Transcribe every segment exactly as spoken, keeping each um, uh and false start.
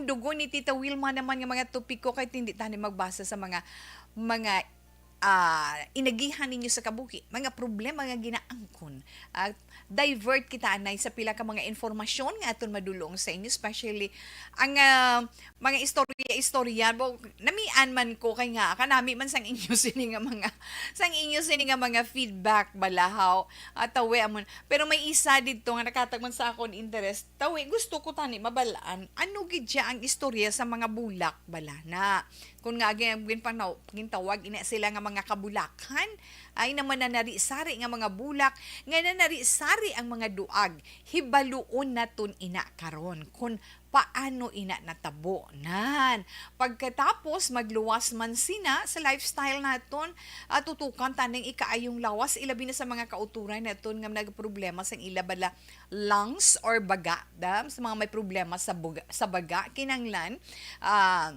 dugon ni Tita Wilma naman nga mga topiko, kay hindi tani magbasa sa mga, mga, ah, inagihan ninyo sa kabuhi, mga problema nga ginaangkon. Ah, divert kita anay sa pila ka mga informasyon nga aton madulong sa inyo, especially ang, ah, mga istorya-istorya. Bo, namian man ko kay nga kanami man sang inyo sini nga mga, sang inyo sini nga mga feedback balahaw. At tawi amon. Pero may isa dito nga nakatagman sa akon interest. Tawi, gusto ko tani mabalaan ano gid siya ang istorya sa mga bulak bala na. Kung nga gin-, ginpanaw-, gintawag ina sila nga mga kabulakan, ay naman na nari-sari nga mga bulak, nga na nari-sari ang mga duag. Hibaluon naton ina karon kung paano ina natabo. Nan, pagkatapos magluwas man sina sa lifestyle naton, ah, tutukan taning ikaayong lawas, ilabi na sa mga kauturan naton nga nagproblema sang ila bala lungs or baga, da, sa mga may problema sa buga-, sa baga, kinanglan, ah,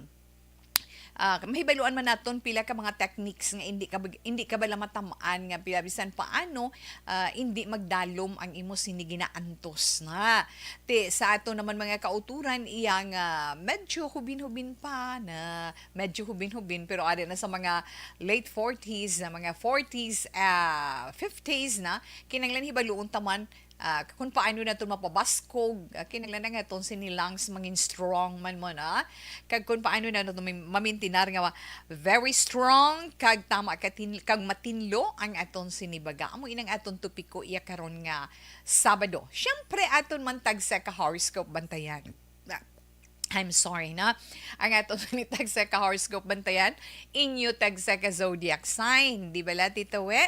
ah, mahibaluan man naton pila ka mga techniques nga hindi ka bag-, hindi ka bala matamaan nga pila bisan paano, ah, hindi magdalom ang imo sini ginaantos na. Ti, sa ato naman mga kauturan, iya nga medyo hubin-hubin pa na, medyo hubin-hubin, pero ari na sa mga late forties, na mga forties, ah, fifties na, kinanglan hibaluon taman, ah, kung paano naton mapabaskog, ah, kinanglan na nga aton sini lungs mangin strong man mo na. Kag kung paano naton mam-, mamintinar nga ma-, very strong, kag tama katin-, kag matinlo ang aton sini baga. Amo inang aton topiko iya karon nga Sabado. Siyempre, aton man tagsa ka horoscope bantayan. Na, I'm sorry na. Ang aton ni tagsa ka horoscope bantayan, inyo tagsa ka zodiac sign, di ba la, Tito We?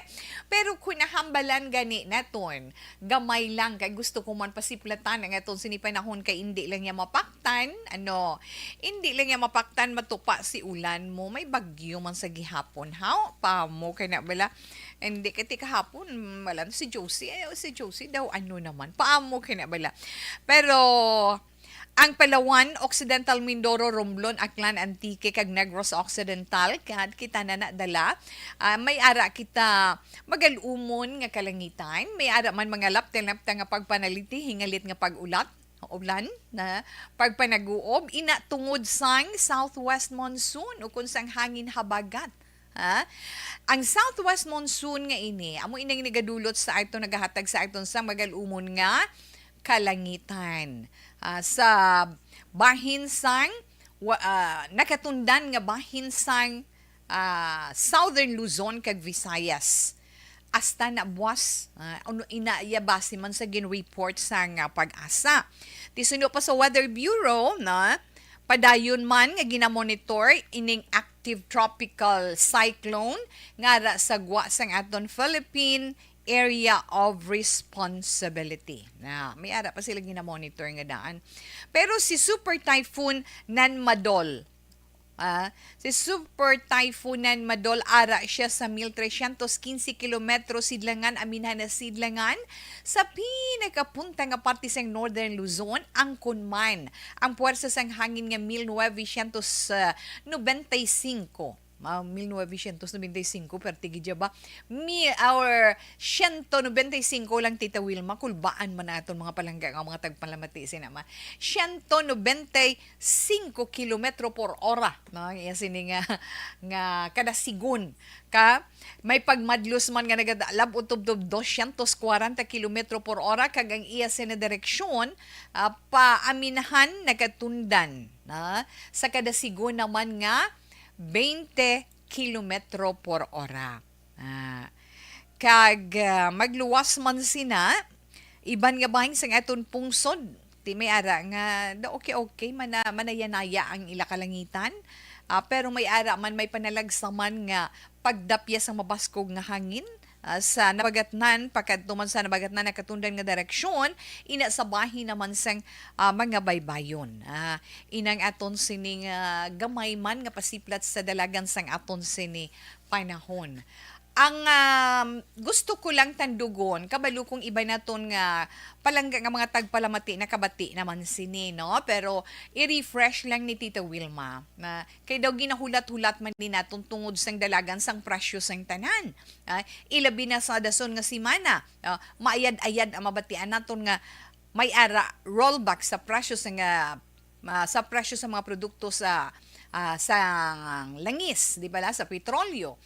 Pero kung nahambalan gani naton, gamay lang, kay gusto ko man pasiplatan ang aton sini panahon, kay indi lang niya mapaktan, ano, indi lang niya mapaktan, matupa si ulan mo, may bagyo man sa gihapon, haw? Pamo kay na bala, hindi kay ti kahapon, malan si Josie, ay, si Josie daw, ano naman, paamo kay na bala. Pero, ang Palawan, Occidental Mindoro, Romblon, Aklan, Antique, kag Negros Occidental, kag kita na nadala. Ah, may ara kita magalumon nga kalangitan, may ara man mga lapte-lapte nga pagpanaliti, hingalit nga pag-ulat, ulan, na pagpanaguob, ina tungod sang southwest monsoon o kun sang hangin habagat. Ha? Ang southwest monsoon nga ini, amo inang nagadulot sa aton, nagahatag sa aton sa magalumon nga kalangitan. Ah, sa bahin sang, wa-, ah, nakatundan nga bahin sang, ah, Southern Luzon kag Visayas. Hasta na buwas, ah, ano, ina iya base man sa gin-report sang, ah, PAGASA. Ti suno pa sa Weather Bureau, na padayon man nga ginamonitor ining active tropical cyclone nga ara sa gwa sang aton Philippine Area of Responsibility. Na, may ara pa sila ginamonitor nga daan. Pero si Super Typhoon Nanmadol, ah, si Super Typhoon Nanmadol, ara siya sa mil trescientos quince kilometro sidlangan, aminhan na sidlangan, sa pinakapunta nga parte sang Northern Luzon, angkon man ang puwersa sang hangin nga mil novecientos noventa y cinco. Ah, mil novecientos noventa y cinco, perti gid ya ba? Mi-, or siyento nobenta y singko lang, Tita Wilma, kulbaan man naton mga palangga nga mga tagpalamati sina ma. Siyento nobenta y singko kilometro por ora, no? Ang iya sini nga, nga kada sigon ka may pagmadlos man nga nagadalab utubtob doscientos cuarenta kilometro por ora, kag ang iya sini direksyon, ah, paaminhan nagatundan, na sa kada sigon naman nga twenty kilometro por ora. Ah, kag, ah, magluwas man sina, iban nga bahin sang aton pungsod, ti may ara nga da okay-okay, mana-, manayanaya ang ila kalangitan. Ah, pero may ara man, may panalagsaman nga pagdapya sang mabaskog nga hangin, ah, sa nabagatnan, pakadto man sa nabagatnan nakatundan nga direksyon, ina sa bahin naman sang, ah, mga baybayon. Ah, inang aton sining, ah, gamay man nga pasiplat sa dalagan sang aton sini panahon. Ang, um, gusto ko lang tandugon, kabalo kong iba naton nga palangga nga mga tagpalamati nakabati naman sini, no? Pero i-refresh lang ni Tita Wilma na kay daw ginahulat-hulat man ni naton tungod sang dalagan sang presyo sang tanan. Ah, ilabi na sa dason nga semana, ah, maayad-ayad ang mabatian naton nga may ara rollback sa presyo sang, ah, ah, sa presyo sa mga produkto sa, ah, sa langis, di bala, sa petrolyo.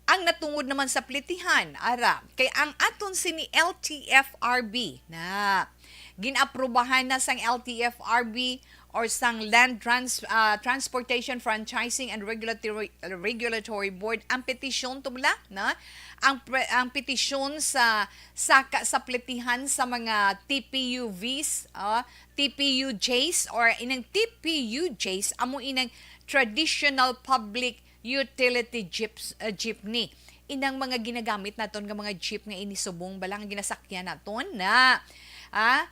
Ang natungod naman sa plitihan, ara, kay ang aton sini L T F R B na ginaprobahan na sang L T F R B or sang Land Trans-, ah, Transportation Franchising and Regulatory, Regulatory Board ang petisyon, tumla, na ang pre-, ang petisyon sa saka sa plitihan sa mga T P U Vs, ah, T P U Js or inang T P U Js amo inang traditional public utility jeeps, ah, jeepney. Inang mga ginagamit naton nga mga jeep nga inisubong bala nga ginasakyan naton na, ah,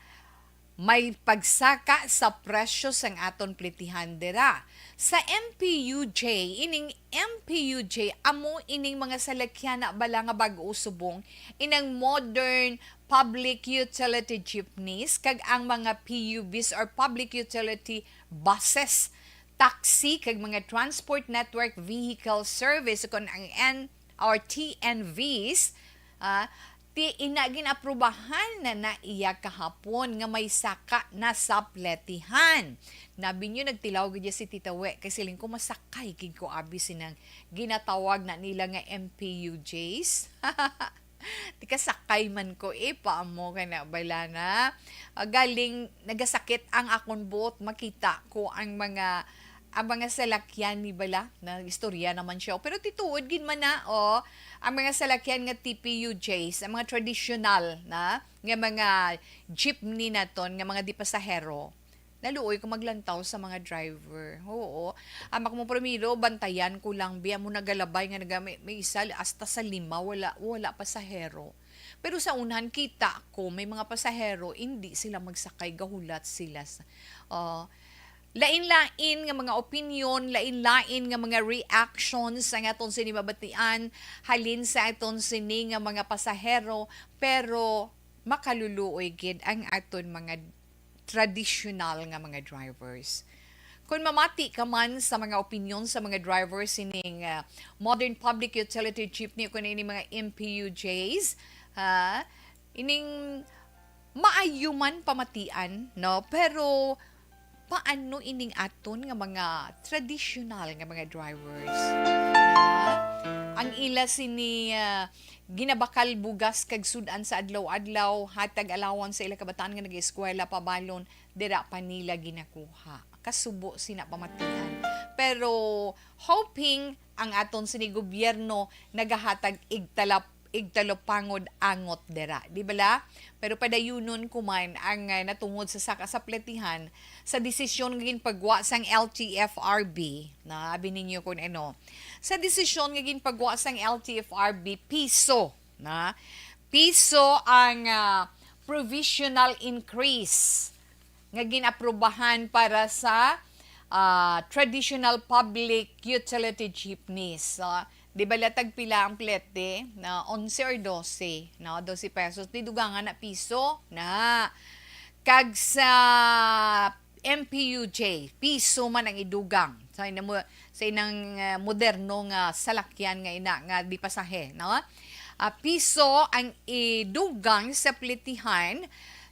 may pagsaka sa presyo sang aton plitihan dira. Sa M P U J, ining M P U J amo ining mga salakyan na bala nga bag-o subong, inang modern public utility jeepneys kag ang mga P U Vs or public utility buses, taxi kag mga transport network vehicle service kon ang N or T N Vs, ah, ti ina ginaprubahan na na iya kahapon nga may saka na sa pletihan. Nabinyo nagtilaw gid si Tita We kay siling ko masakay gid ko abi sinang ginatawag na nila nga M P U Js. Tika sakay man ko eh, paamo ka na bala na. Ah, galing nagasakit ang akon buot makita ko ang mga ang mga salakyan ni bala na istorya naman siya. Pero tituod gid man na, oh, ang mga salakyan nga T P U Js, ang mga traditional na nga mga jeepney naton nga mga di pasahero. Naluoy ko maglantaw sa mga driver. Oo. Ang ako mo primero, bantayan ko lang, biya mo nagalabay nga naga, may, may isa, hasta sa lima, wala, wala pasahero. Pero sa unahan, kita ko, may mga pasahero, hindi sila magsakay, gahulat sila. Sa, ah, lain-lain nga mga opinion, lain-lain nga mga reactions ang aton sini mabatian, halin sa aton sini nga mga pasahero, pero makaluluoy gid ang aton mga tradisyonal nga mga drivers. Kung mamati ka man sa mga opinyon sa mga drivers sining, ah, modern public utility jeepney o kung ini mga M P U Js, ha, ining maayo man pamatian, no? Pero paano ining aton nga mga tradisyonal nga mga drivers? Ang ila sini, ah, ginabakal bugas kag sud-an sa adlaw-adlaw, hatag allowance sa ila kabataan nga nag-eskwela pabalon, dira pa nila ginakuha. Kasubo sina pamatian. Pero hoping ang aton sini gobyerno nagahatag igtalap igtalupangod angot dira, di bala? Pero padayunon ko man ang, ah, natungod sa saka sa pletihan sa desisyon nga ginpagwa sang L T F R B, na abi ninyo kun ano. Sa desisyon nga ginpagwa sang L T F R B, piso, na piso ang, ah, provisional increase nga ginaprobahan para sa, ah, traditional public utility jeepneys. So, di ba latag pila ang plete? Na onse or dose, no? Dose pesos. Di dugangan na piso na. Kag sa M P U J, piso man ang idugang sa inang, sa inang, ah, moderno nga salakyan nga ina nga di pasahe, no? Ah, piso ang idugang sa plitihan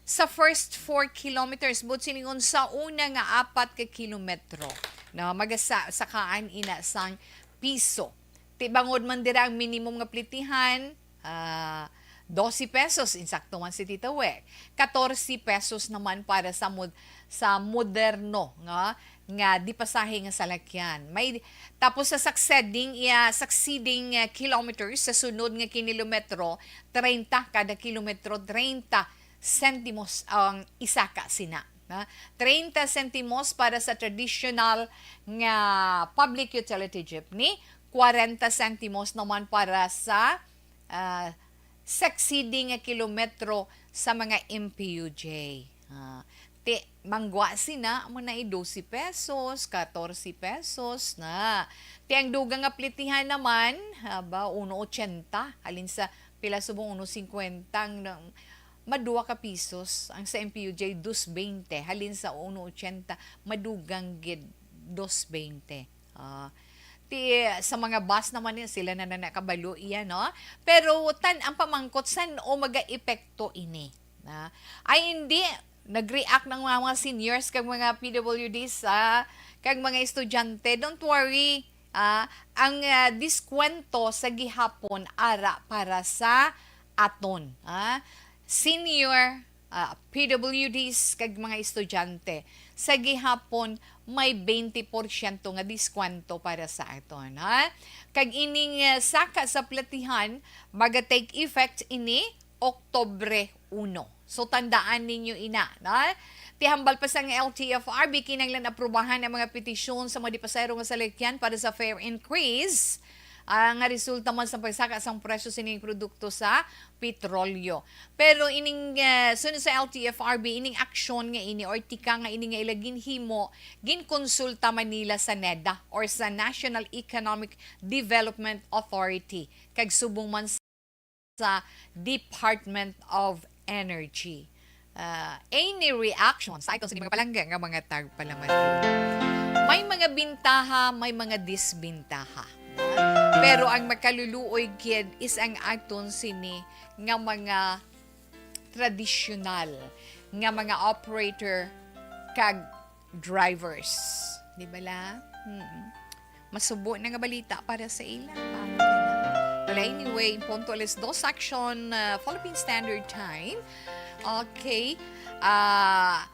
sa first four kilometers, but silingon sa una nga apat ka kilometro, no, magasa-, sakaan ina sang piso. Ti bangod man dira ang minimum nga plitihan, ah, dose pesos, insakto man si Tita We. Katorse pesos naman para sa mod-, sa moderno nga, nga di pasahe nga salakyan. May, tapos sa succeeding, iya, succeeding, ah, kilometers, sa sunod nga kilometro, treinta kada kilometro, treinta sentimos ang isaka sina, na treinta sentimos para sa traditional nga public utility jeepney, kwarenta sentimos naman para sa, ah, succeeding nga kilometro sa mga M P U J. Ah, ti, manggwa sina mo na i dose pesos, katorse pesos na. Ti ang dugang nga plitihan naman, haba, uno ochenta, halin sa pila subong uno cincuenta ang nang-, maduwa ka pisos. Ang sa M P U J, dos veinte. Halin sa uno ochenta, madugang gid dos veinte. Ah, ti, sa mga bus naman, eh, sila na, na nakabalo iya, no? Pero tan-, ang pamangkot, san-o maga-epekto ini? Na, ay, hindi, Nag-react ng mga, mga seniors kag mga P W Ds, ah, kag mga estudyante. Don't worry, ah, ang, ah, diskwento sa gihapon ara para sa aton, ah, senior, ah, P W Ds kag mga estudyante. Sa gihapon, may twenty porsyento nga diskwento para sa aton, ha? Kag ining, ah, saka sa platihan, maga-take effect ini Oktubre uno. So, tandaan ninyo ina, na? Ti hambal pa sang L T F R B, kinahanglan aprubahan ang mga petisyon sa mga dipasahero nga salakyan para sa fare increase, ah, nga resulta man sa pagsaka sang presyo sining produkto sa petrolyo. Pero ining, ah, sunod sa L T F R B, ining aksyon nga ini or tika nga ini nga ila ginhimo, ginkonsulta man nila sa neda or sa National Economic Development Authority, kag subong man sa Department of Energy. Ah, any reactions sa aton sa mga palangga nga mga tagpalamati? May mga bintaha, may mga disbintaha. Pero ang makaluluoy gid is ang aton sini nga mga tradisyonal nga mga operator kag drivers. Di ba la? Mm. Masubo na nga balita para sa ila. Para ka na. Well, anyway, punto alas dos action, uh, Philippine Standard Time. Okay. Ah,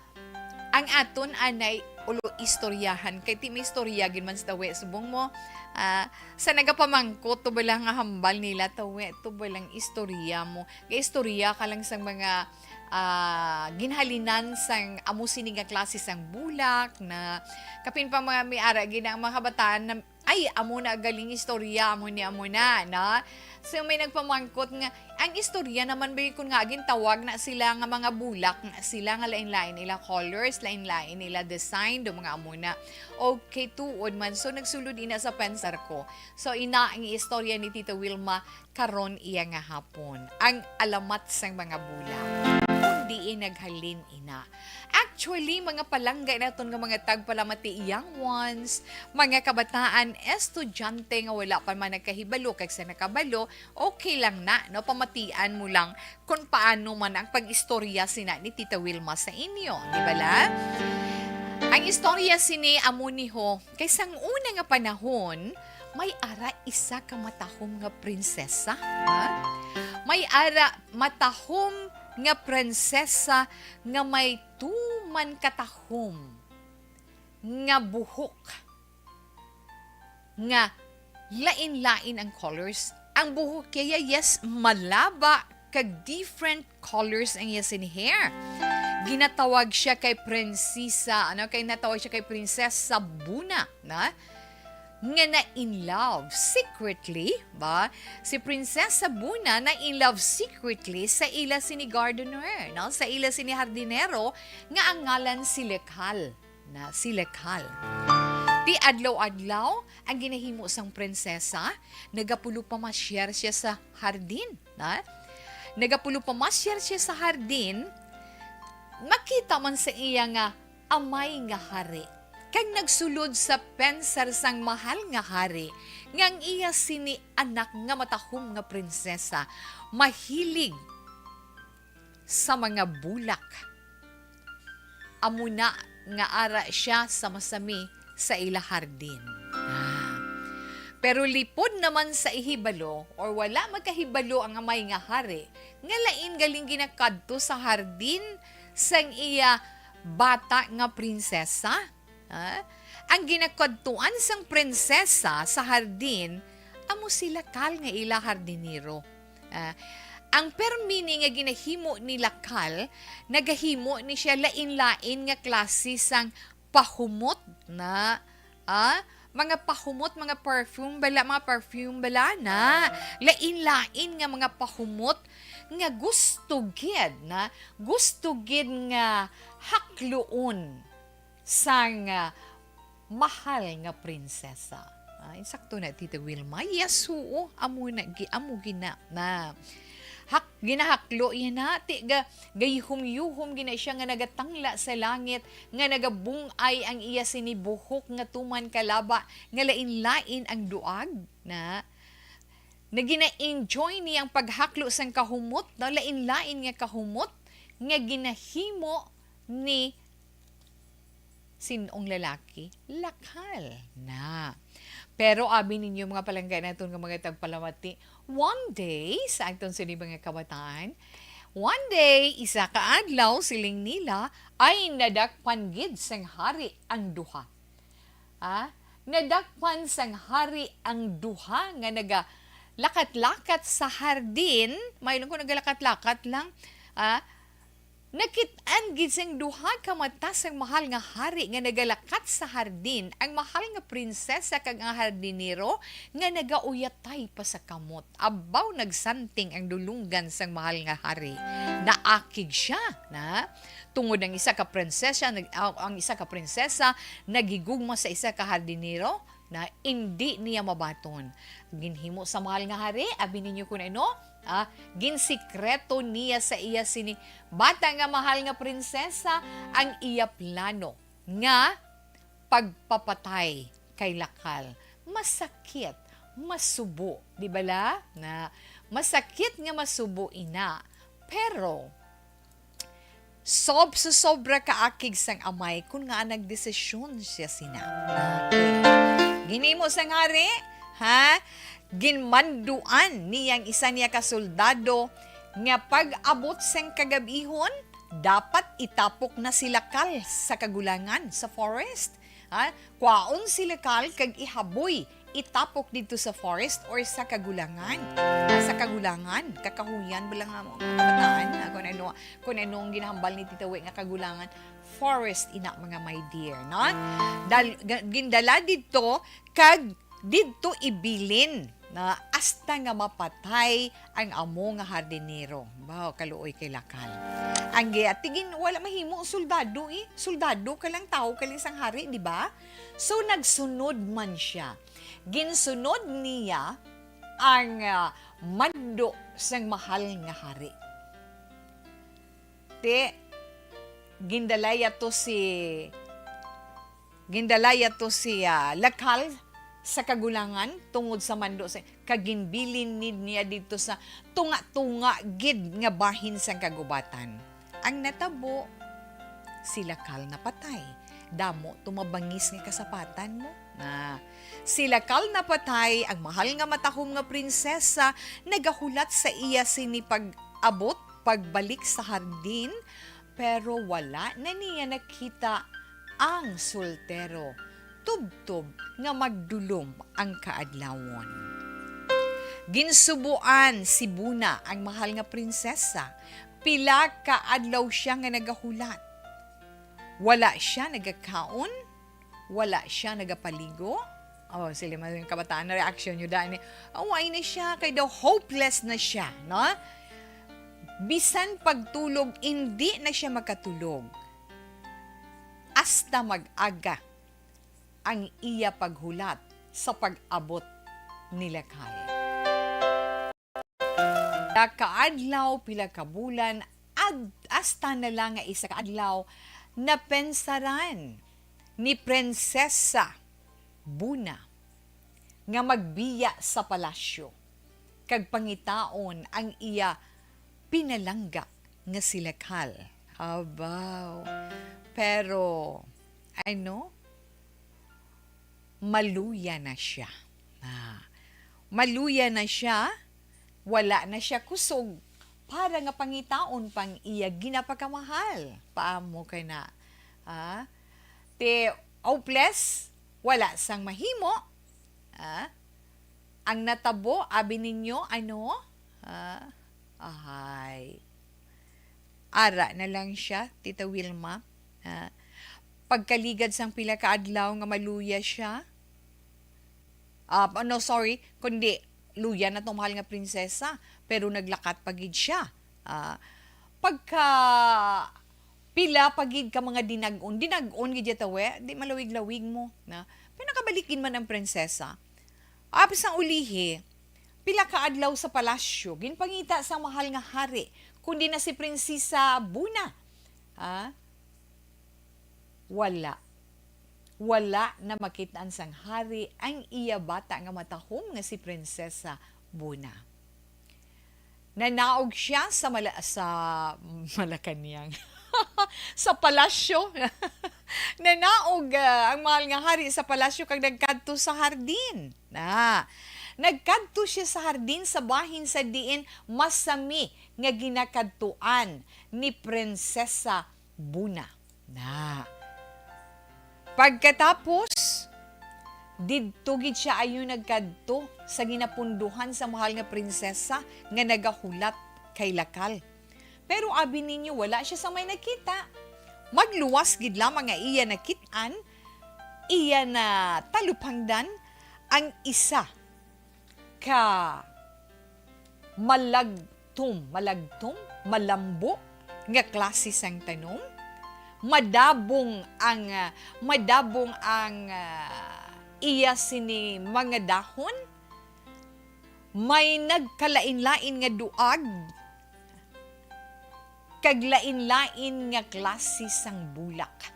ang aton anay ulo istoryahan. Kay ti may istorya gid man sa tawi. Subong mo, ah, sa nagapamangkot, to bala nga hambal nila, tawi, to balang istorya mo. Kay istorya ka lang sang mga, ah, ginhalinan sang amo sini nga klase sang bulak na kapin pa mga may ara gid ang mga kabataan na, "Ay, amo na galing istorya, amo ni, amo na," na. So, may nagpamangkot nga, ang istorya naman ba kun nga gintawag na sila nga mga bulak, nga sila nga lain-lain nila colors, lain-lain nila design, do mga amo na. Okay, tuod man. So, nagsulod ina sa pensar ko. So, ina ang istorya ni Tita Wilma karon iya nga hapon. Ang alamat sang mga bulak. Kon diin naghalin ina. Actually, mga palangga naton nga mga tagpalamati, young ones, mga kabataan, estudyante nga wala pa man nagkahibalo, kag sa nakabalo, okay lang na, no? Pamatian mo lang kung paano man ang pag-istorya sina ni Tita Wilma sa inyo, di ba la? Ang istorya sini amo ni ho, kay sang una nga panahon, may ara isa ka matahom nga prinsesa, ha? May ara matahom nga prinsesa nga may tuman katahom nga buhok nga lain-lain ang colors. Ang buhok kaya, yes, malaba kag different colors ang iya sini hair. Ginatawag siya kay Prinsesa, ano, kay natawag siya kay Prinsesa Buna, na? Nga na in love secretly, ba? Si Prinsesa Buna na in love secretly sa ila sini gardener, no? Sa ila sini hardinero nga ang ngalan si Lekal, na si Lekal. Ti adlaw-adlaw ang ginahimo sang prinsesa, nagapulo pamasyar siya sa hardin, na? Nagapulo pamasyar siya sa hardin, makita man sa iya nga amay nga hari, kag nagsulod sa pensar sang mahal nga hari nga ang iya sini anak nga matahom nga prinsesa mahilig sa mga bulak. Amo na nga ara siya sa masami sa ila hardin. Ah. Pero lipod naman sa ihibalo, or wala magkahibalo ang amay nga hari, nga lain galing ginakadto sa hardin sang iya bata nga prinsesa. Ah. Ang ginakadtuan sang prinsesa sa hardin, amo si Lekal nga ila hardinero. Ah, ang permi ni nga ginahimo ni Lekal, nagahimo ni siya lain-lain nga klase sang pahumot na, ah, mga pahumot, mga perfume bala, mga perfume bala na. Lain-lain nga mga pahumot nga gusto gid na, gusto gid nga hakluon sang, ah, mahal nga prinsesa. Ah, insakto na, Tita Wilma. Yes, oo. Amo na, gi-, amo gina na. Hak-, ginahaklo iya na. Ti, ga-, gayuhom-yuhom gina siya nga nagatangla sa langit, nga nagabung-ay ang iya sini buhok nga tuman kalaba, nga lain-lain ang duag na. Nagina-enjoy niya ang paghaklo sang kahumot, na lain-lain nga kahumot, nga ginahimo ni sin-ong lalaki, lakal na. Pero abi ninyo, mga palangga naton nga mga tagpalamati, one day, sa aton sini mga kabataan, one day, isa ka adlaw, siling nila, ay nadakpan gid sang hari ang duha. Ah, nadakpan sang hari ang duha nga nagalakat-lakat sa hardin. May lang ko nagalakat-lakat lang. Ah, nakit-an gid sing duha ka mata sang mahal nga hari nga nagalakat sa hardin ang mahal nga prinsesa kag ang hardinero nga nagauyatay pa sa kamot. Abaw, nagsanting ang dulunggan sang mahal nga hari. Naakig sia, na tungod ang isa ka prinsesa, nag-, ah, ang isa ka prinsesa nagigugma sa isa ka hardinero na indi niya mabaton. Ginhimo sa mahal nga hari, abi ninyo kun ano? Ah, ginsikreto niya sa iya sini bata nga mahal nga prinsesa ang iya plano nga pagpapatay kay Lakal. Masakit, masubo, di bala? Na masakit nga masubo ina, pero sob-, susobra kaakig sang amay kun ngaa nagdesisyon siya sina. Okay. Ginhimo sang hari, ha? Ginmanduan niya ang isa niya ka soldado nga pag-abot sang kagabihon, dapat itapok na si Lakal sa kagulangan, sa forest. Ha? Kwaon si Lakal kag ihaboy, itapok didto sa forest or sa kagulangan. Ah, sa kagulangan, kakahuyan bala nga mga kabataan, ah, kung ano, kung anong ginahambal ni Tita Wi nga kagulangan, forest ina, mga my dear, no? Dal-, ga-, gindala didto kag didto ibilin na hasta nga mapatay ang amo nga hardinero. Baw, kaluoy kay Lakal. Ang gaya, tigin, wala mahimo ang soldado, eh. Soldado ka lang, tawo ka lang sang hari, di ba? So, nagsunod man siya. Ginsunod niya ang, ah, mando sang mahal nga hari. Ti, gindalaya to si, gindalaya to si, ah, Lakal sa kagulangan tungod sa mando sa, kag ginbilin ni-, niya didto sa tunga-tunga gid nga bahin sang kagubatan. Ang natabo, si Lakal napatay. Damo tumabangis nga kasapatan mo. Na, si Lakal napatay, ang mahal nga matahom nga prinsesa nagahulat sa iya sini pag-abot, pagbalik sa hardin, pero wala na niya nakita ang soltero, tubtob nga magdulom ang kaadlawon. Ginsubuan si Buna, ang mahal nga prinsesa. Pila ka adlaw sia nga nagahulat. Wala sia nagakaon, wala sia nagapaligo. Oh, sila man yung kabataan na reaksyon nyo daan eh. Away na siya, kay daw hopeless na siya, no? Bisan pagtulog, indi na siya makatulog. Hasta mag-aga ang iya paghulat sa pag-abot ni Lakal. Pila ka adlaw, pila ka bulan, ag-, hasta na lang nga isa ka adlaw, napensaran ni Prinsesa Buna nga magbiya sa palasyo kag pangitaon ang iya pinalangga nga si Lakal. Abaw. Pero, ano? Maluya na siya. Ah, maluya na siya, wala na siya kusog para nga pangitaon pang iya ginapakamahal. Paamo ka na. Ah, ti hopeless, wala sang mahimo. Ah, ang natabo, abi ninyo, ano? Ah, ahay. Ara na lang siya, Tita Wilma. Ah, pagkaligad sang pila ka adlaw nga maluya siya. Ah, no, sorry, kundi luya na tong mahal nga prinsesa, pero naglakat pa gid siya. Ah, pagka pila pa gid ka mga dinag-on, dinag-on gid ya tawe, di malawig-lawig mo, na pinakabalik gid man ang prinsesa. Apis ang ulihi, pila ka adlaw sa palasyo, ginpangita sang mahal nga hari, kundi na si Prinsesa Buna. Ha? Wala. Wala na makit-an sang hari ang iya bata nga matahom nga si Prinsesa Buna. Nanaog siya sa Mala-, sa Malacañang. Sa palasyo. Nanaog, ah, ang mahal nga hari sa palasyo kag nagkadto sa hardin. Na, nagkadto siya sa hardin sa bahin sa diin masami nga ginakadtuan ni Prinsesa Buna. Na. Pagkatapos, didto gid siya ayo nagkadto sa ginapunduhan sa mahal nga prinsesa nga nagahulat kay Lakal. Pero abi ninyo, wala siya sa may nakita. Magluwas gid lamang nga iya nakit-an, iya na talupangdan ang isa ka malagtum, malagtum, malambo nga klase sang tanom. Madabong ang, ah, madabong ang, ah, iya sini mga dahon. May nagkalain-lain nga duag kag lain-lain nga klase sang bulak.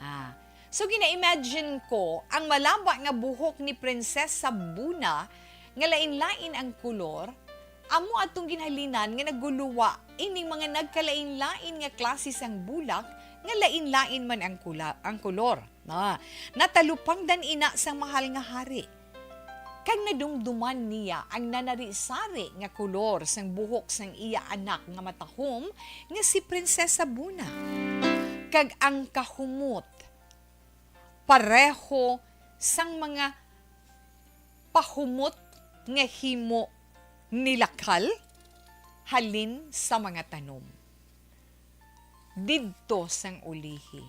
Ah. So, gina-imagine ko ang malaba nga buhok ni Prinsesa Buna nga lain-lain ang kolor, amo atong ginhalinan nga naguluwa ining mga nagkalain-lain nga klase sang bulak nga lain-lain man ang kula-, ang kolor. Na, natalupangdan ina sang mahal nga hari. Kag nadumduman niya ang nanari-sari nga kolor sang buhok sang iya anak nga matahom nga si Prinsesa Buna. Kag ang kahumot pareho sang mga pahumot nga himo ni Lakal halin sa mga tanom. Didto sang ulihi,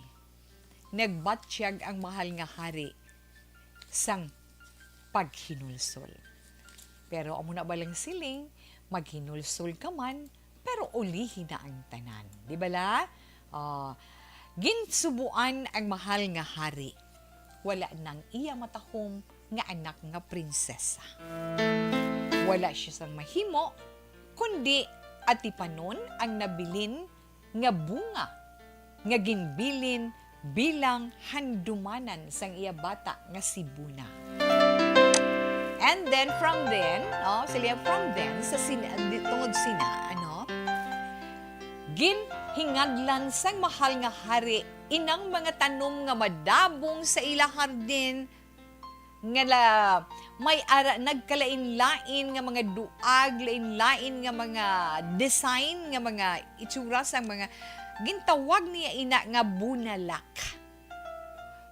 nagbatyag ang mahal nga hari sang paghinulsol. Pero amo na ba lang siling, maghinulsol ka man, pero ulihi na ang tanan. Di bala? Ah, ginsubuan ang mahal nga hari. Wala nang iya matahom nga anak nga prinsesa. Wala siya sang mahimo, kundi atipanon ang nabilin nga bunga nga ginbilin bilang handumanan sang iya bata nga si Buna. And then from then, oh, sila from then, sa sin-, di, tungod sina, ano, ginhingadlan sang mahal nga hari inang mga tanom nga madabong sa ila hardin, nga la-, may ara nagkalain-lain nga mga duag, lain-lain nga mga design, nga mga itsura sang mga, gintawag niya ina nga bunalak.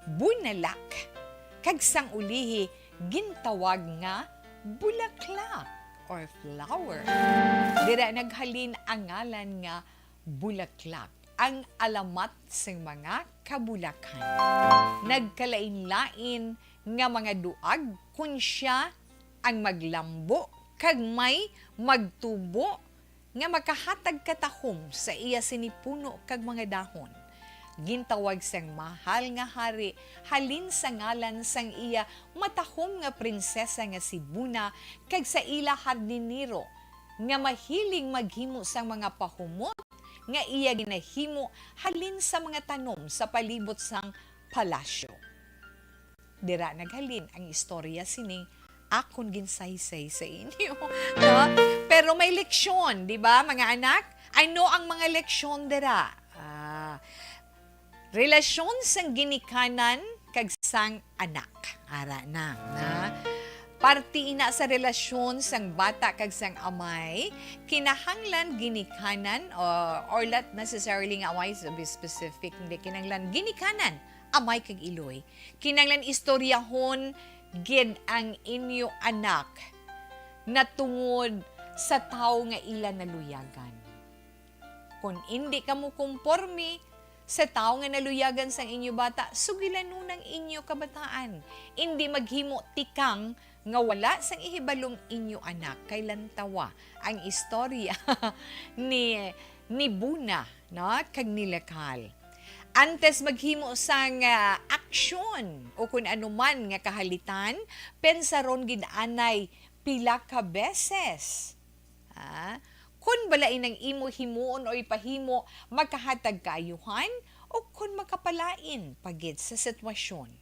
Bunalak. Kag sang ulihi, gintawag nga bulaklak or flower. Dira naghalin ang ngalan nga bulaklak, ang alamat sang mga kabulakan. Nagkalain-lain nga mga duag, kun sia ang maglambo kag may magtubo nga makahatag katahom sa iya sini puno kag mga dahon. Gintawag sang mahal nga hari halin sa ngalan sang iya matahom nga prinsesa nga si Buna kag sa ila hardinero nga mahilig maghimo sang mga pahumot nga iya ginahimo halin sa mga tanom sa palibot sang palasyo. Dira naghalin ang istorya sining akon ginsaysay sa inyo, no? Pero may leksyon, di ba, mga anak? Ano ang mga leksyon dira? Ah, relasyon sang ginikanan kag sang anak. Ara na, na. Parte ina sa relasyon sang bata kag sang amay, kinahanglan ginikanan, o, or not necessarily nga amay, to be specific, hindi, kinahanglan ginikanan, amay kag iloy. Kinahanglan istoryahon gid ang inyo anak natungod sa tawo nga ila naluyagan. Kon indi kamo komporme sa tawo nga naluyagan sang inyo bata, sugilanon ang inyo kabataan. Indi maghimo tikang nga wala sang ihibalong inyo anak, kay lantawa ang istorya ni, ni Buna, no, kag ni Lakal. Antes maghimo sang, ah, aksyon o kun ano man nga kahalitan, pensaron gid anay pila ka beses. Ah, kun balain ang imo himuon o ipahimo, makahatag kaayuhan o kun makapalain pa gid sa sitwasyon.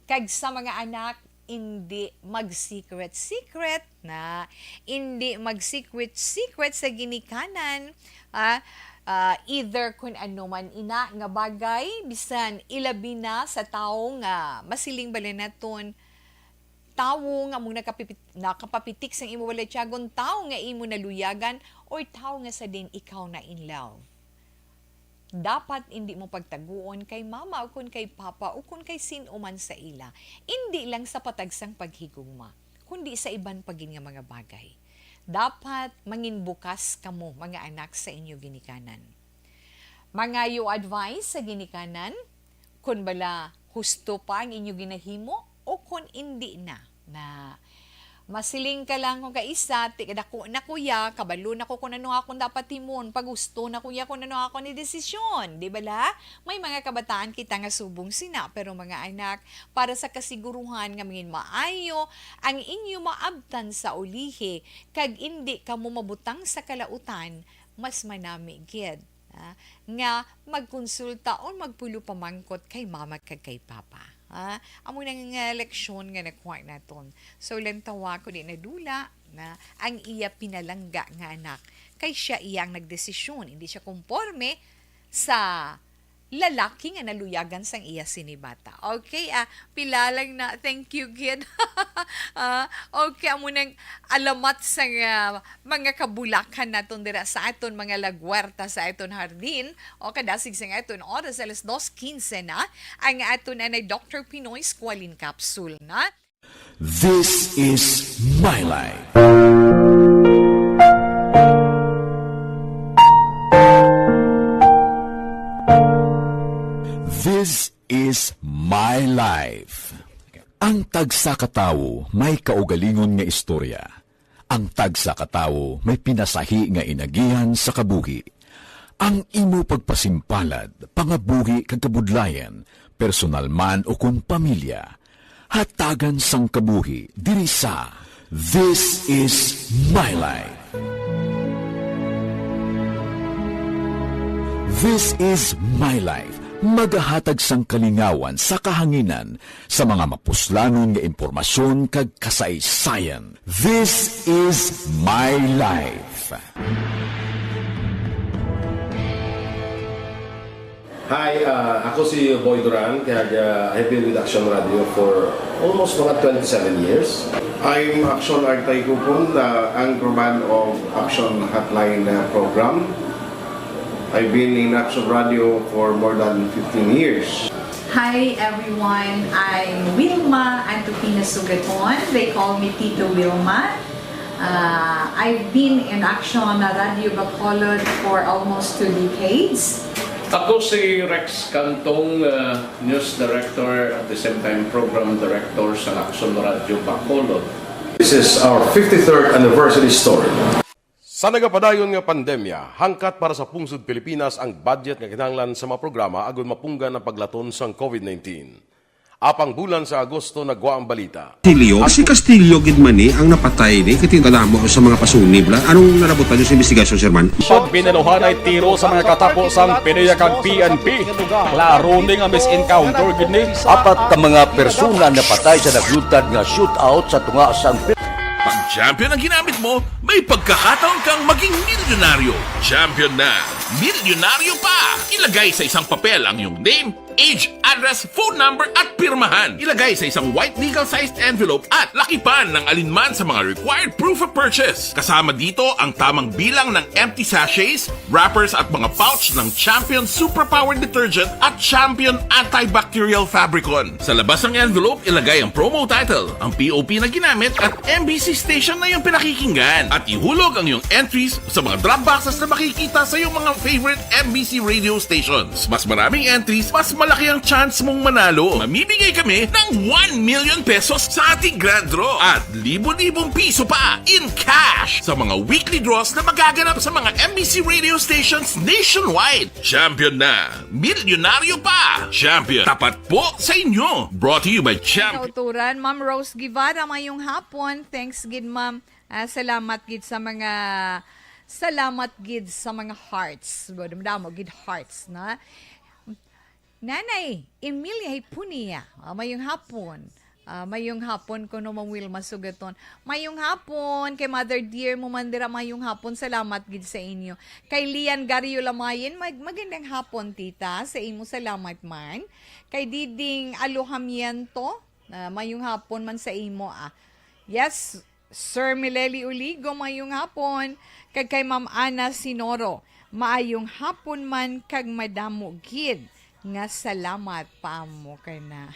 Kag sa mga anak, indi mag-secret-secret na, indi mag-secret-secret sa ginikanan, ah, Ah, either kun ano man ina nga bagay, bisan ilabi na sa tawo nga masiling bala naton, tawo nga among nakapipit-, nakapapitik sang imo balatyagon, tawo nga imo naluyagan, or tawo nga sa din ikaw na in love. Dapat indi mo pagtaguon kay mama o kun kay papa o kun kay sin-o man sa ila, indi lang sa patag sang paghigugma, kundi sa iban pa gid nga mga bagay. Dapat mangin bukas kamo, mga anak, sa inyo ginikanan. Mangayo advice sa ginikanan, kun bala husto pa ang inyo ginahimo o kun indi na. Na masiling ka lang kung kaisa, ti kadako na ko ya, kabalo na ko kung ano akong dapat himon, pagusto na ko ya kung ano akong idesisyon, di bala? May mga kabataan kita nga subong sina, pero mga anak, para sa kasiguruhan nga mangin maayo ang inyo maabtan sa ulihi, kag indi kamo mabutang sa kalautan, mas manami gid, ah, nga magkonsulta o magpulo pamangkot kay mama kag kay papa. Ah, amo na nga leksyon nga nakuha naton. So, lantawa ko di nadula na ang iya pinalangga nga anak, kay siya iya ang nagdesisyon, hindi siya konporme sa lalaki nga naluyagan sang iya sini bata. Okay, ah, pila lang na. Thank you, kid. Ah, okay, amo nang alamat sa nga mga kabulakan naton dira sa aton mga lagwarta sa aton hardin. O kadasig sa nga aton oras, alas dos quince na. Ang aton anay Doctor Pinoy Squalene Capsule na. This is My Life. This is My Life. Ang tagsa ka tawo may kaugalingon nga istorya. Ang tagsa ka tawo may pinasahi nga inagihan sa kabuhi. Ang imo pagpasimpalad, pangabuhi kag kabudlayan, personal man o kon pamilya, hatagan sang kabuhi diri sa This is My Life. This is My Life, magahatag sang kalingawan sa kahanginan sa mga mapuslanon nga impormasyon kag kasaysayan. This is My Life. Hi, ah, ako si Boy Duran, kag, ah, I've been with Action Radio for almost mga twenty-seven years. I'm Action Artay Kupon, the anchorman of Action Hotline, uh, program. I've been in Action Radio for more than fifteen years. Hi everyone, I'm Wilma Antupina Sugaton. They call me Tito Wilma. Uh, I've been in Action Radio Bacolod for almost two decades. Ako si Rex Cantong, uh, news director, at the same time program director sa Action Radio Bacolod. This is our fifty-third anniversary story. Sa nagapadayon nga pandemya, hangkat para sa pungsod Pilipinas ang budget nga kinahanglan sa mga programa agud mapunggan ang paglaton sang COVID nineteen. Apang bulan sa Agosto nagwa ang balita. Castillo? Si Castillo gid man ni ang napatay ni, kay tingala mo sa mga pasunib la. Anong nalabutan niyo sa investigasyon, Sir Man? Pag binaluhan ay tiro sa mga katapo sang PDEA kag P N P. Klaro ni nga mis-encounter gid ni. Apat ka mga persona napatay sa naglutad nga shootout sa tunga sang Pag champion ang ginamit mo, may pagkakataon kang maging milyonaryo. Champion na! Milyonaryo pa! Ilagay sa isang papel ang iyong name, age, address, phone number, at pirmahan. Ilagay sa isang white legal-sized envelope at lakipan ng alinman sa mga required proof of purchase. Kasama dito ang tamang bilang ng empty sachets, wrappers at mga pouch ng Champion Superpower Detergent at Champion Antibacterial Fabricon. Sa labas ng envelope, ilagay ang promo title, ang P O P na ginamit at M B C station na iyong pinakikinggan. At ihulog ang iyong entries sa mga drop boxes na makikita sa iyong mga favorite M B C radio stations. Mas maraming entries, mas malaki ang chance mong manalo. Mamimigay kami ng one million pesos sa ating grand draw at libo-libong piso pa in cash sa mga weekly draws na magaganap sa mga M B C radio stations nationwide. Champion na! Milyonaryo pa! Champion, tapat po sa inyo! Brought to you by Champion. Kauturan, Ma'am Rose Guevara, mayong hapon. Thanks gid, ma'am. Ah, salamat gid sa mga, salamat gid sa mga hearts. Madamo gid hearts na. Nanay Emilia Hipunia, ah, mayong hapon. Ah, mayong hapon kuno, Ma'am Wilma Sugaton. Mayong hapon kay Mother Dear mo man dira, mayong hapon. Salamat gid sa inyo. Kay Lian Gario Lamayen, mag-, magandang hapon, tita. Sa imo, salamat man. Kay Diding Alojamiento, ah, mayong hapon man sa imo, ah. Yes, Sir Mileli Uligo, mayong hapon. Kag kay Ma'am Ana Sinoro, maayong hapon man kag madamo gid nga salamat pa mo kay na.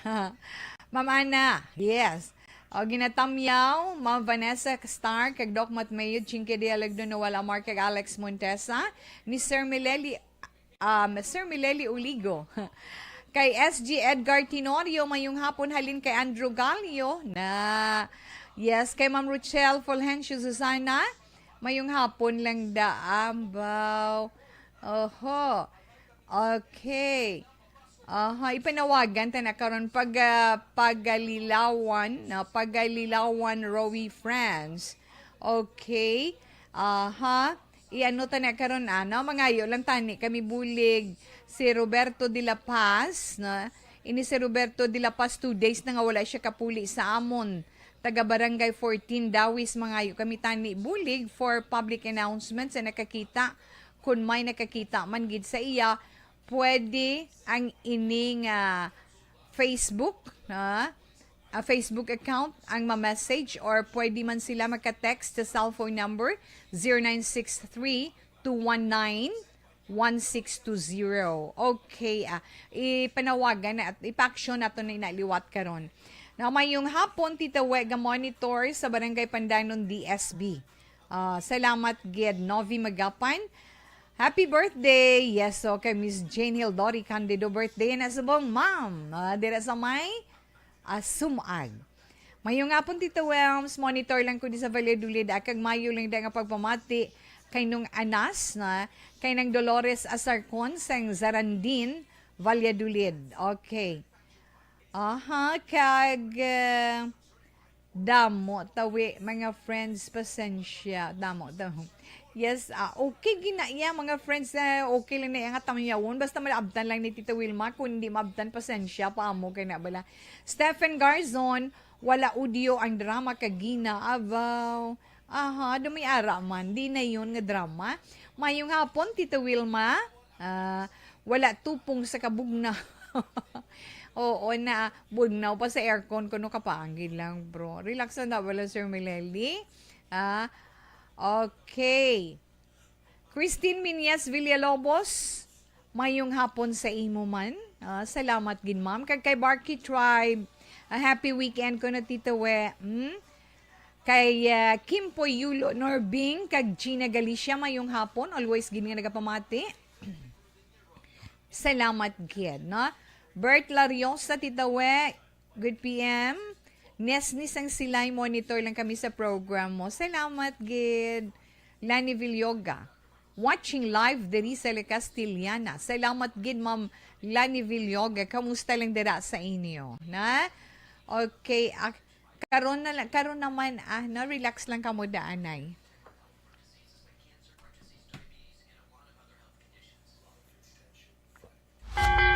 Ma'am Ana, yes. O, ginatamyaw, Ma'am Vanessa Star, kag Doc Matmeo, Chinky Dialagdo, Noel Amar, kag Alex Montesa, ni Sir Mileli, um, Sir Mileli Uligo. Kay S G Edgar Tenorio, mayong hapon, halin kay Andrew Galio, na, yes, kay Ma'am Rochelle Fulgencio Susana, mayong hapon lang da, ambaw. Oho. Okay. Aha, ipanawagan ta na karon pag, ah, Pagalilawan, no? Pagalilawan, Rowie, France. Okay. Aha. Iano ta na karon, ano? Mangayo lang tani kami bulig si Roberto de la Paz, no? Ini si Roberto de la Paz, two days na nga wala siya kapuli sa amon. Taga Barangay fourteen, Dawis, mangayo kami tani bulig for public announcements sa nakakita. Kung may nakakita man gid sa iya, pwede ang ining, ah, Facebook, na, ah, Facebook account ang ma-message, or pwede man sila magka-text sa cellphone number zero nine six three two one nine one six two zero. Okay, ah, ipanawagan na at ipa-action nato na inaliwat karon. Na mayong hapon, Tita We, ga-monitor sa Barangay Pandanon, D S B. Ah, salamat gid, Novi Magapan. Happy birthday! Yes, so kay Miss Jane Hildori Candido, birthday na subong, ma'am. Ah, dira sa may, ah, Sumag. Mayong hapon, Tita Welms. Monitor lang ko di sa Valladolid. Akag mayo lang da nga pagpamati kay Nung Anas na kay Nang Dolores Asarcon sang Zarandin, Valladolid. Okay. Aha, kag, eh, damo tawi, mga friends, pasensya. Damo, damo. Yes, ah, okay gina iya, mga friends, eh, okay lang na iya nga tamyawon. Basta maabtan lang ni Tita Wilma, kung hindi maabtan, pasensya pa mo kay na bala. Stephen Garzon, wala audio ang drama kagina, abaw. Aha, dumay ara man, di na yun nga drama. Mayong hapon, Tita Wilma. Ah, wala tupong sa kabugnaw. Oo na, bugnaw pa sa aircon kuno, kapaangin lang, bro. Relax na wala, Sir Mileli. Ah, okay. Christine Minyas Villalobos, mayong hapon sa imo man. Ah, salamat gid, ma'am. Kag kay Barky Tribe, a happy weekend kuno, Tita We. Hmm? Kay, ah, Kimpoy Yulo Norbing kag Gina Galicia, mayong hapon. Always gid nga nagapamati. Salamat gid, no? Bert Lariosa, Tita We, good P M. Nesnis ang Silay, monitor lang kami sa program mo. Salamat gid. Lani Villoga, watching live diri sa La Castellana. Salamat gid, Ma'am Lani Villoga. Kamusta lang dira sa inyo, na? Okay, ah, karon na lang, karon naman, ah, na-relax lang kamo da, anay.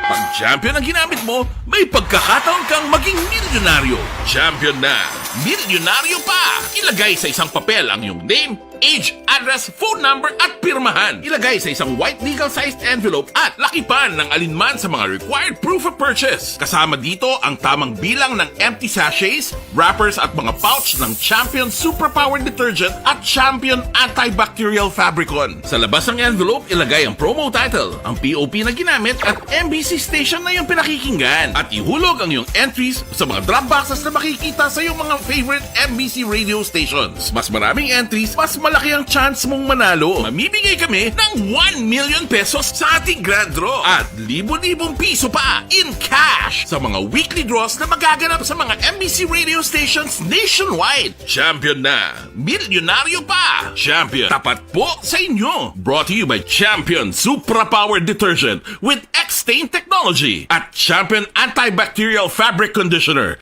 Pag champion ang ginamit mo, may pagkakataon kang maging milyonaryo. Champion na, milyonaryo pa! Ilagay sa isang papel ang iyong name, age, address, phone number, at pirmahan. Ilagay sa isang white legal-sized envelope at lakipan ng alinman sa mga required proof of purchase. Kasama dito ang tamang bilang ng empty sachets, wrappers, at mga pouch ng Champion Superpower Detergent at Champion Antibacterial Fabricon. Sa labas ng envelope, ilagay ang promo title, ang P O P na ginamit, at M B C station na iyong pinakikinggan. At ihulog ang iyong entries sa mga drop boxes na makikita sa iyong mga favorite M B C radio stations. Mas maraming entries, mas malaki ang chance mong manalo. Mamimigay kami ng one million pesos sa ating grand draw at libo-libong piso pa in cash sa mga weekly draws na magaganap sa mga M B C radio stations nationwide. Champion na! Milyonaryo pa! Champion, tapat po sa inyo! Brought to you by Champion Supra Power Detergent with X-Stain Technology at Champion Antibacterial Fabric Conditioner.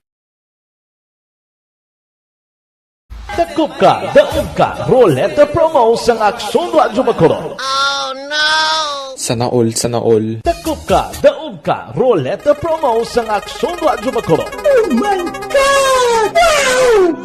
Dakop ka, daog ka, Roleta Promo sang Aksyon Radyo Bacolod. Sana all, sana all. Dakop ka, daog ka, Roleta Promo sang Aksyon Radyo Bacolod. Oh my God!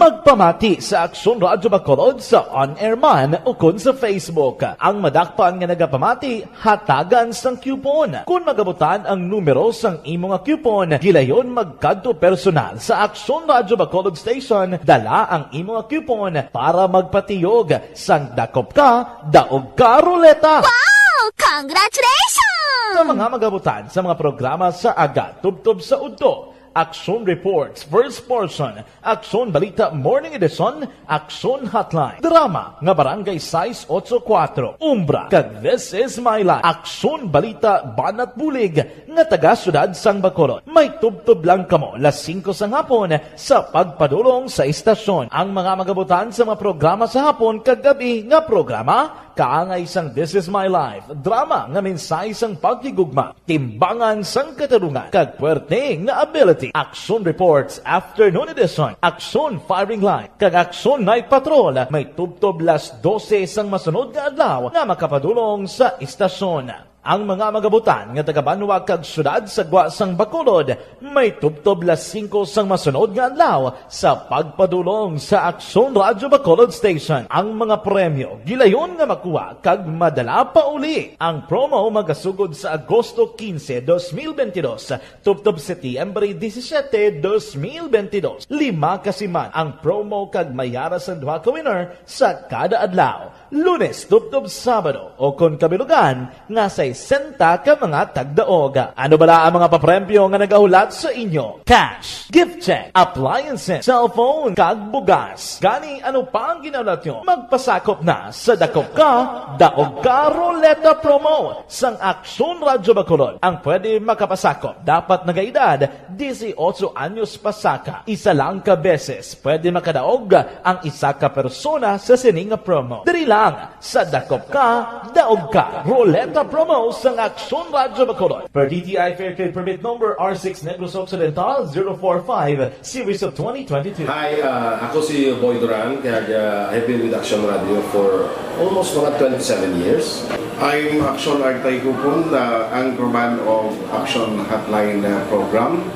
Magpamati sa Aksyon Radyo Bacolod sa on-air man ukon sa Facebook. Ang madakpan nga nagapamati, hatagan sang coupon. Kon magabutan ang numero sang imo nga coupon, gilayon magkadto personal sa Aksyon Radyo Bacolod Station, dala ang imo nga coupon para magpatiyog sang dakop ka, daog ka ruleta. Wow! Congratulations! Sa mga magabutan sa mga programa sa aga, tubtob sa udto, Aksyon Reports, First Portion, Aksyon Balita Morning Edition, Aksyon Hotline, drama nga Barangay sais otso kuwatro, Umbra, kag This Is My Life, Aksyon Balita Banat Bulig nga taga Siyudad sang Bacolod. May tubtob lang kamo las singko sang hapon sa pagpadulong sa istasyon. Ang mga magabutan sa mga programa sa hapon kag gab-i nga programa, kaangay sang This Is My Life, drama nga mensahe sang paghigugma, timbangan sang katarungan, kag puwerte nga ability. Aksyon Reports, Afternoon Edition, Aksyon Firing Line, kag Aksyon Night Patrol, may tubtob las dose sang masunod nga adlaw nga makapadulong sa istasyon. Ang mga magabutan nga taga-banwa kag siyudad sa gwa sang Bacolod, may tubtob las singko sang masunod nga adlaw sa pagpadulong sa Aksyon Radyo Bacolod Station. Ang mga premyo gilayon nga makuha kag madala pauli. Ang promo magasugod sa Agosto quince, dos mil veintidós, tubtob Setyembre disisiete, dos mil veintidós. Lima ka siman ang promo kag may ara sang duha ka winner sa kada adlaw, Lunes tubtob Sabado, o kon kabilugan nga sesenta ka mga tagdaog. Ano bala ang mga papremyo nga nagahulat sa inyo? Cash, gift check, appliances, cellphone, kag bugas. Gani, ano pa ang ginahulat nyo? Magpasakop na sa dakop ka, daog ka ruleta promo sang Aksyon Radyo Bacolod. Ang pwede makapasakop dapat nagaedad disiotso anyos pasaka. Isa lang ka beses pwede makadaog ang isa ka persona sa sini nga promo. Diri lang sa Dakop Ka, Daog Ka Ruleta Promo sang Aksyon Radyo Bacolod. Per D T I Fair Trade Permit Number R six Negros Occidental zero four five, Series of twenty twenty-two. Hi, uh, ako si Boy Duran, kaya uh, I've been with Action Radio for almost mga twenty-seven years. I'm Action Artay Kupon, the anchorman of Action Hotline uh, program.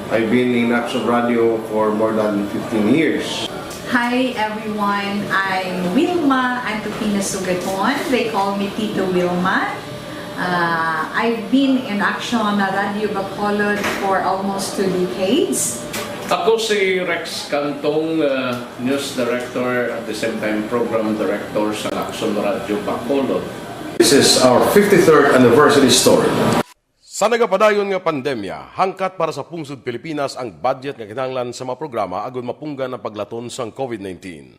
I've been in Action Radio for more than fifteen years. Hi everyone, I'm Wilma Antupina Sugaton. They call me Tito Wilma. Uh, I've been in Action Radio Bacolod for almost two decades. Ako si Rex Cantong, uh, news director at the same time program director sa Action Radio Bacolod. This is our fifty-third anniversary story. Sa nagapadayon nga pandemya, hangkat para sa pungsod Pilipinas ang budget nga kinahanglan sa mga programa agud mapunggan ang paglaton sang COVID nineteen.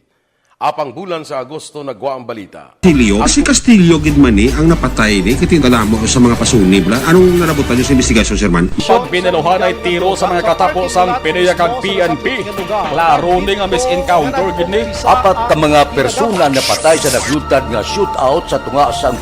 Apang bulan sa Agosto nagwa ang balita. Castillo? Si Castillo gid man ni ang napatay ni, kay tingala mo sa mga pasunib la. Anong narabutan niyo sa investigasyon, Sir Man? Pag binaluhanay tiro sa mga katapo sang PDEA kag P N P, klaro ni nga mis-encounter gid ni. Apat ka mga persona napatay sa naglutad nga shootout sa tunga sang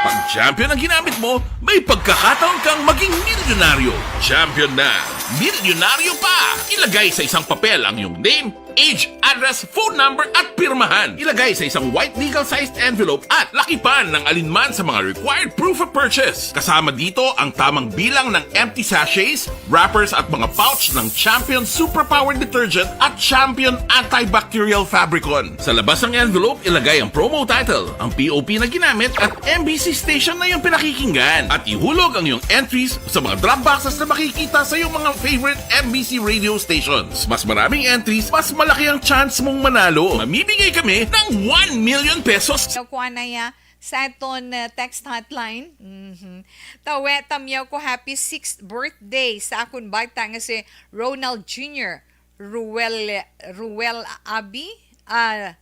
Pag champion ang ginamit mo, may pagkakataon kang maging milyonaryo. Champion na, milyonaryo pa! Ilagay sa isang papel ang iyong name, age, address, phone number, at pirmahan. Ilagay sa isang white legal-sized envelope at lakipan ng alinman sa mga required proof of purchase. Kasama dito ang tamang bilang ng empty sachets, wrappers at mga pouch ng Champion Superpower Detergent at Champion Antibacterial Fabricon. Sa labas ng envelope, ilagay ang promo title, ang P O P na ginamit at M B C station na iyong pinakikinggan. At ihulog ang iyong entries sa mga drop boxes na makikita sa iyong mga favorite M B C radio stations. Mas maraming entries, mas malaki ang chance mong manalo. Mamimigay kami ng one million pesos. So, kuha na ya sa aton, uh, text hotline. Mhm. Tawe, tamyaw ko happy sixth birthday sa akon bata nga si Ronald Junior. Ruel, Ruel Abi, ah,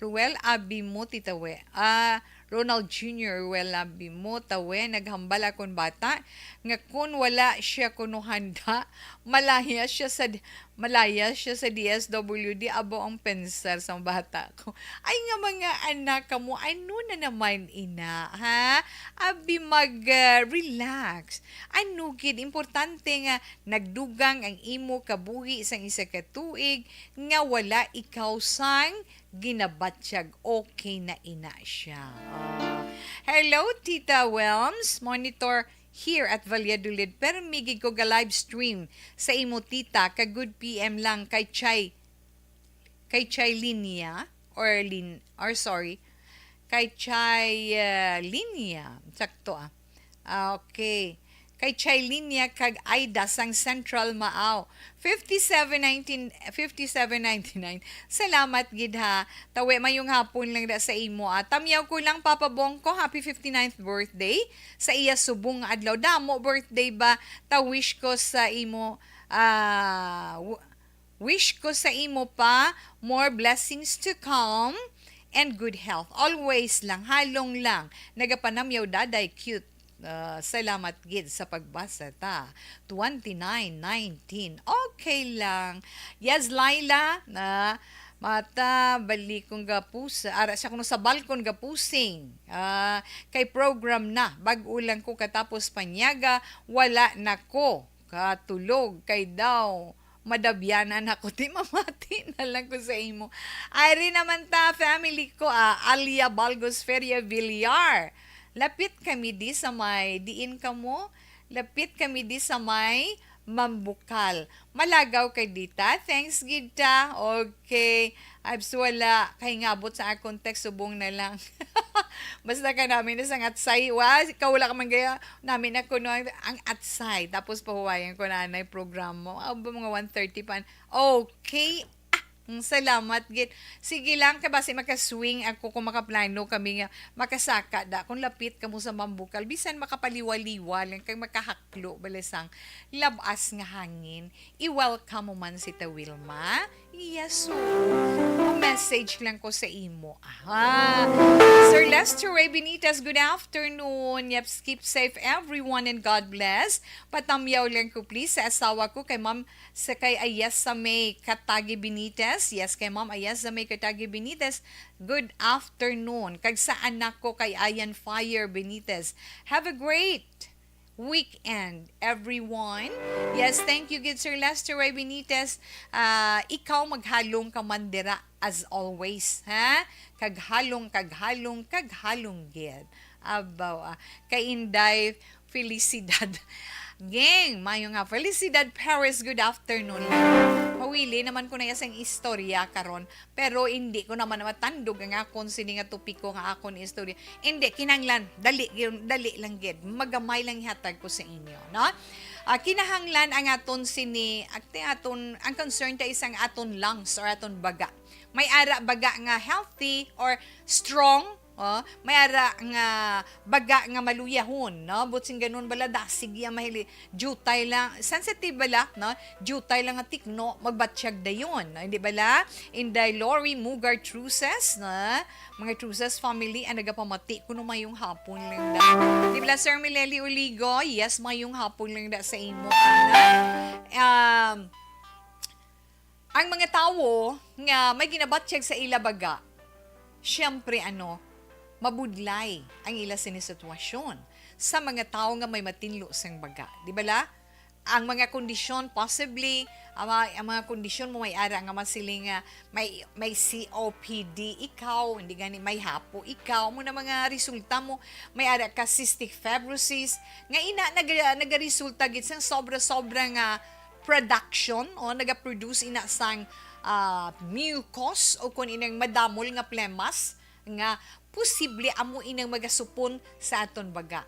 Ruel Abi mo, titawe. Ah, Ronald Junior, Ruel Abi mo, tawe, naghambal akon bata nga kun wala siya kuno handa, malaya siya sa d-, malaya siya sa D S W D. Abo ang pensar sang bata ko. Ay nga mga anak kamo, ano na naman ina, ha? Abi mag, ah, relax. Ano gid, importante nga nagdugang ang imo kabuhi sang isa ka tuig nga wala ikaw sang ginabatyag. Okay na ina siya. Ah. Hello, Tita Wilms. Monitor here at Valladolid. Permi gid ko ga live stream sa imo, tita, ka good P M lang kay Chay, kay Chay Linya, or Lin, or sorry, kay Chay, uh, Linya. Sakto, ah. Ah, okay. Kay Chay Linya kag Aida sang Central Maaw. Fifty-seven nineteen, fifty-seven ninety-nine. Salamat gid, ha. Tawi, mayong hapon lang da sa imo, ah. Tamyaw ko lang, Papa Bongko, happy fifty-ninth birthday. Sa iya subong nga adlaw. Damo birthday ba? Ta wish ko sa imo, ah, w-, wish ko sa imo pa more blessings to come and good health. Always lang, halong lang. Nagapanamyaw, Daday, cute. Ah, salamat gid sa pagbasa ta. Twenty-nine nineteen. Okay lang. Yes, Laila, na mata, bali kong gapusa. Ara siya kuno sa balkon gapusing. Ah, kay program na. Bag-o lang ko katapos panyaga, wala na ko katulog. Kay daw, madabyanan ako. Ti mamati na lang ko sa imo. Ari naman ta, family ko, ah, Alia Balgos Feria Villar. Lapit kami di sa may, diin kamo? Lapit kami di sa may Mambukal. Malagaw kay dita. Thanks gid ta. Okay. Abs, wala kay ngabot sa akon text, subong na lang. Basta ka namin na sang atsay. Wa, ikaw wala ka man gaya. Namin ako no, ang, ang atsay. Tapos pahuwayan ko na anay program mo. Ah, ba, mga one thirty pa. Okay. Ah, mm, salamat gid. Sige lang, kay basi makaswing ako kung makaplano kami nga makasaka da. Kung lapit ka mo sa Mambukal, bisan makapaliwa-liwa lang kay makahaklo bala sang labas nga hangin. I-welcome mo man si ta Wilma. Yes, so, message lang ko sa imo. Aha. Sir Lester Ray Benitez, good afternoon. Yep, keep safe everyone and God bless. Patamyaw lang ko please sa asawa ko kay Ma'am sa kay Ayesa May Katagi Benitez. Yes, kay Ma'am Ayesa May Katagi Benitez. Good afternoon. Kag sa anak ko kay Ayan Fire Benitez. Have a great weekend, everyone. Yes, thank you gid, Sir Lester Ray Benitez. Ah, ikaw maghalong ka man dira as always, ha? Kaghalong, kaghalong, kaghalong gid. Abaw, ah. Kay Inday Felicidad. Gang, mayo nga. Felicidad Perez, good afternoon. Pawili naman ko na iya sang istorya karon. Pero hindi ko naman matandog ang akon sini nga topiko nga akon istorya. Hindi, kinahanglan, dali, dali lang gid. Magamay lang ihatag ko sa inyo, no? Ah, kinahanglan ang aton sini, ang aton, ang concern ta is ang aton lungs or aton baga. May ara baga nga healthy or strong, oh, may ara nga baga nga maluyahon, no? Buot sing ganun bala, dasig iya mahili, jutay lang, sensitive bala, no? Jutay lang nga tikno, magbatyag dayon, no? Hindi bala? Inday Lori Mugar Truces, no? Mga Truces family, ang nagapamati kuno mayong hapon lang da. Di bala, Sir Mileli Uligo? Yes, mayong hapon lang da sa imo, ana. Um, ang mga tawo nga may ginabatyag sa ila baga, siyempre, ano, mabudlay ang ila sini sitwasyon sa mga tawo nga may matinlo sang baga. Di bala? Ang mga kondisyon, possibly, ang mga, ang mga kondisyon mo may ara nga masiling nga may, may C O P D ikaw, hindi gani may hapo ikaw, mo na mga resulta mo, may ara ka cystic fibrosis, nga ina naga-, nagaresulta gid sang sobra-sobra nga production o nagaproduce ina sang, ah, mucus o kun inang madamol nga plemas nga posible amo inang magasupon sa aton baga.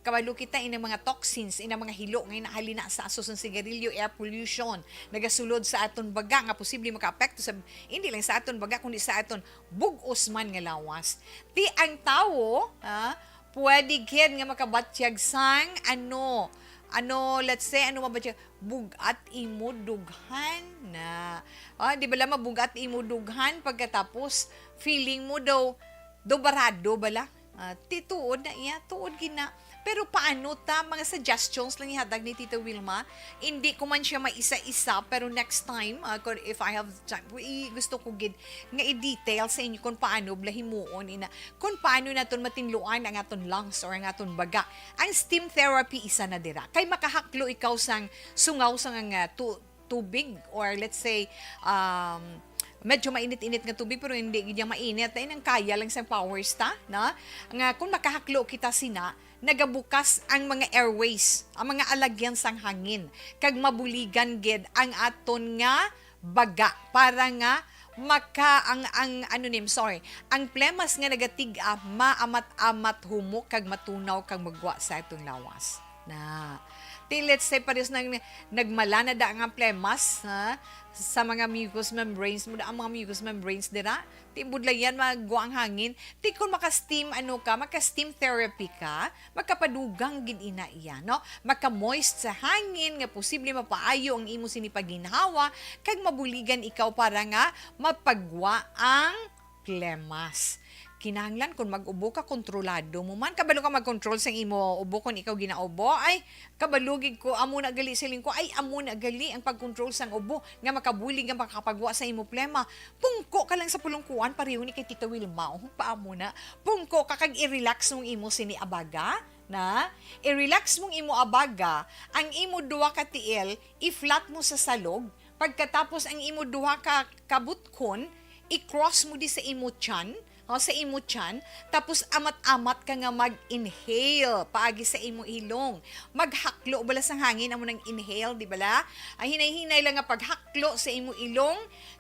Kabalo kita inang mga toxins, inang mga hilo nga inahalina sa aso sang sigarilyo, air pollution, nagasulod sa aton baga nga posible makaapekto sa, hindi lang sa aton baga, kundi sa aton bug-os man nga lawas. Ti ang tawo, ah, pwede gid nga makabatyag sang ano, ano, let's say, ano mabatyag, bug-at imo dughan na. Ah, di bala mabug-at imo dughan pagkatapos feeling mo daw, daw barado bala? Ah, ti tuod na iya, tuod gina. Pero paano ta, mga suggestions lang ihatag ni Tita Wilma. Hindi ko man siya maisa-isa, pero next time, ah, kung, if I have time, i-, gusto ko gid nga i-detail sa inyo kung paano bala himuon ina, kung paano naton matinluan ang aton lungs or ang aton baga. Ang steam therapy isa na dira. Kay makahaklo ikaw sang sungaw sang, ah, tu-, tubig or let's say, um, Medyo mainit-init nga tubig, pero hindi gid niya mainit. Ay, nang kaya lang sa powers ta, na? Nga kung makahaklo kita sina, nagabukas ang mga airways, ang mga alagyan sang hangin, kag mabuligan gid ang aton nga baga para nga maka-, ang, ang, ano nim, sorry, ang plemas nga nagatig-a, maamat-amat humok kag matunaw kag magwa sa atong lawas. Na. Ti, let's say, parehas nang nagmala na da nga plemas, ha? Sa mga mucous membranes mo, ang mga mucous membranes dira, ti, budlayan, magwa ang hangin. Ti, kung maka-steam, ano ka, maka-steam therapy ka, makapadugang gid ina iya, no? Maka-moist sa hangin nga posible mapaayo ang imo sini paginhawa, kag mabuligan ikaw para nga mapagwa ang plemas. Kinahanglan kung mag-ubo ka, kontrolado mo man. Kabalo ka mag-control sang imo ubo kung ikaw ginaubo? Ay, kabalo gid ko, amo na gali, siling ko, ay, amo na gali ang pag-control sang ubo nga makabulig nga makapagwa sa imo plema. Pungko ka lang sa pulungkuan, pareho ni kay Tita Wilma, oh, paamo na. Pungko ka kag i-relax mong imo sini abaga, na? I-relax mong imo abaga, ang imo duha ka tiil, i-flat mo sa salog, pagkatapos ang imo duha ka kabutkon, i-cross mo di sa imo tiyan, o, sa imo tiyan, tapos amat-amat ka nga mag-inhale paagi sa imo ilong. Maghaklo bala sang hangin, amo nang inhale, di bala? Ang hinay-hinay lang nga paghaklo sa imo ilong,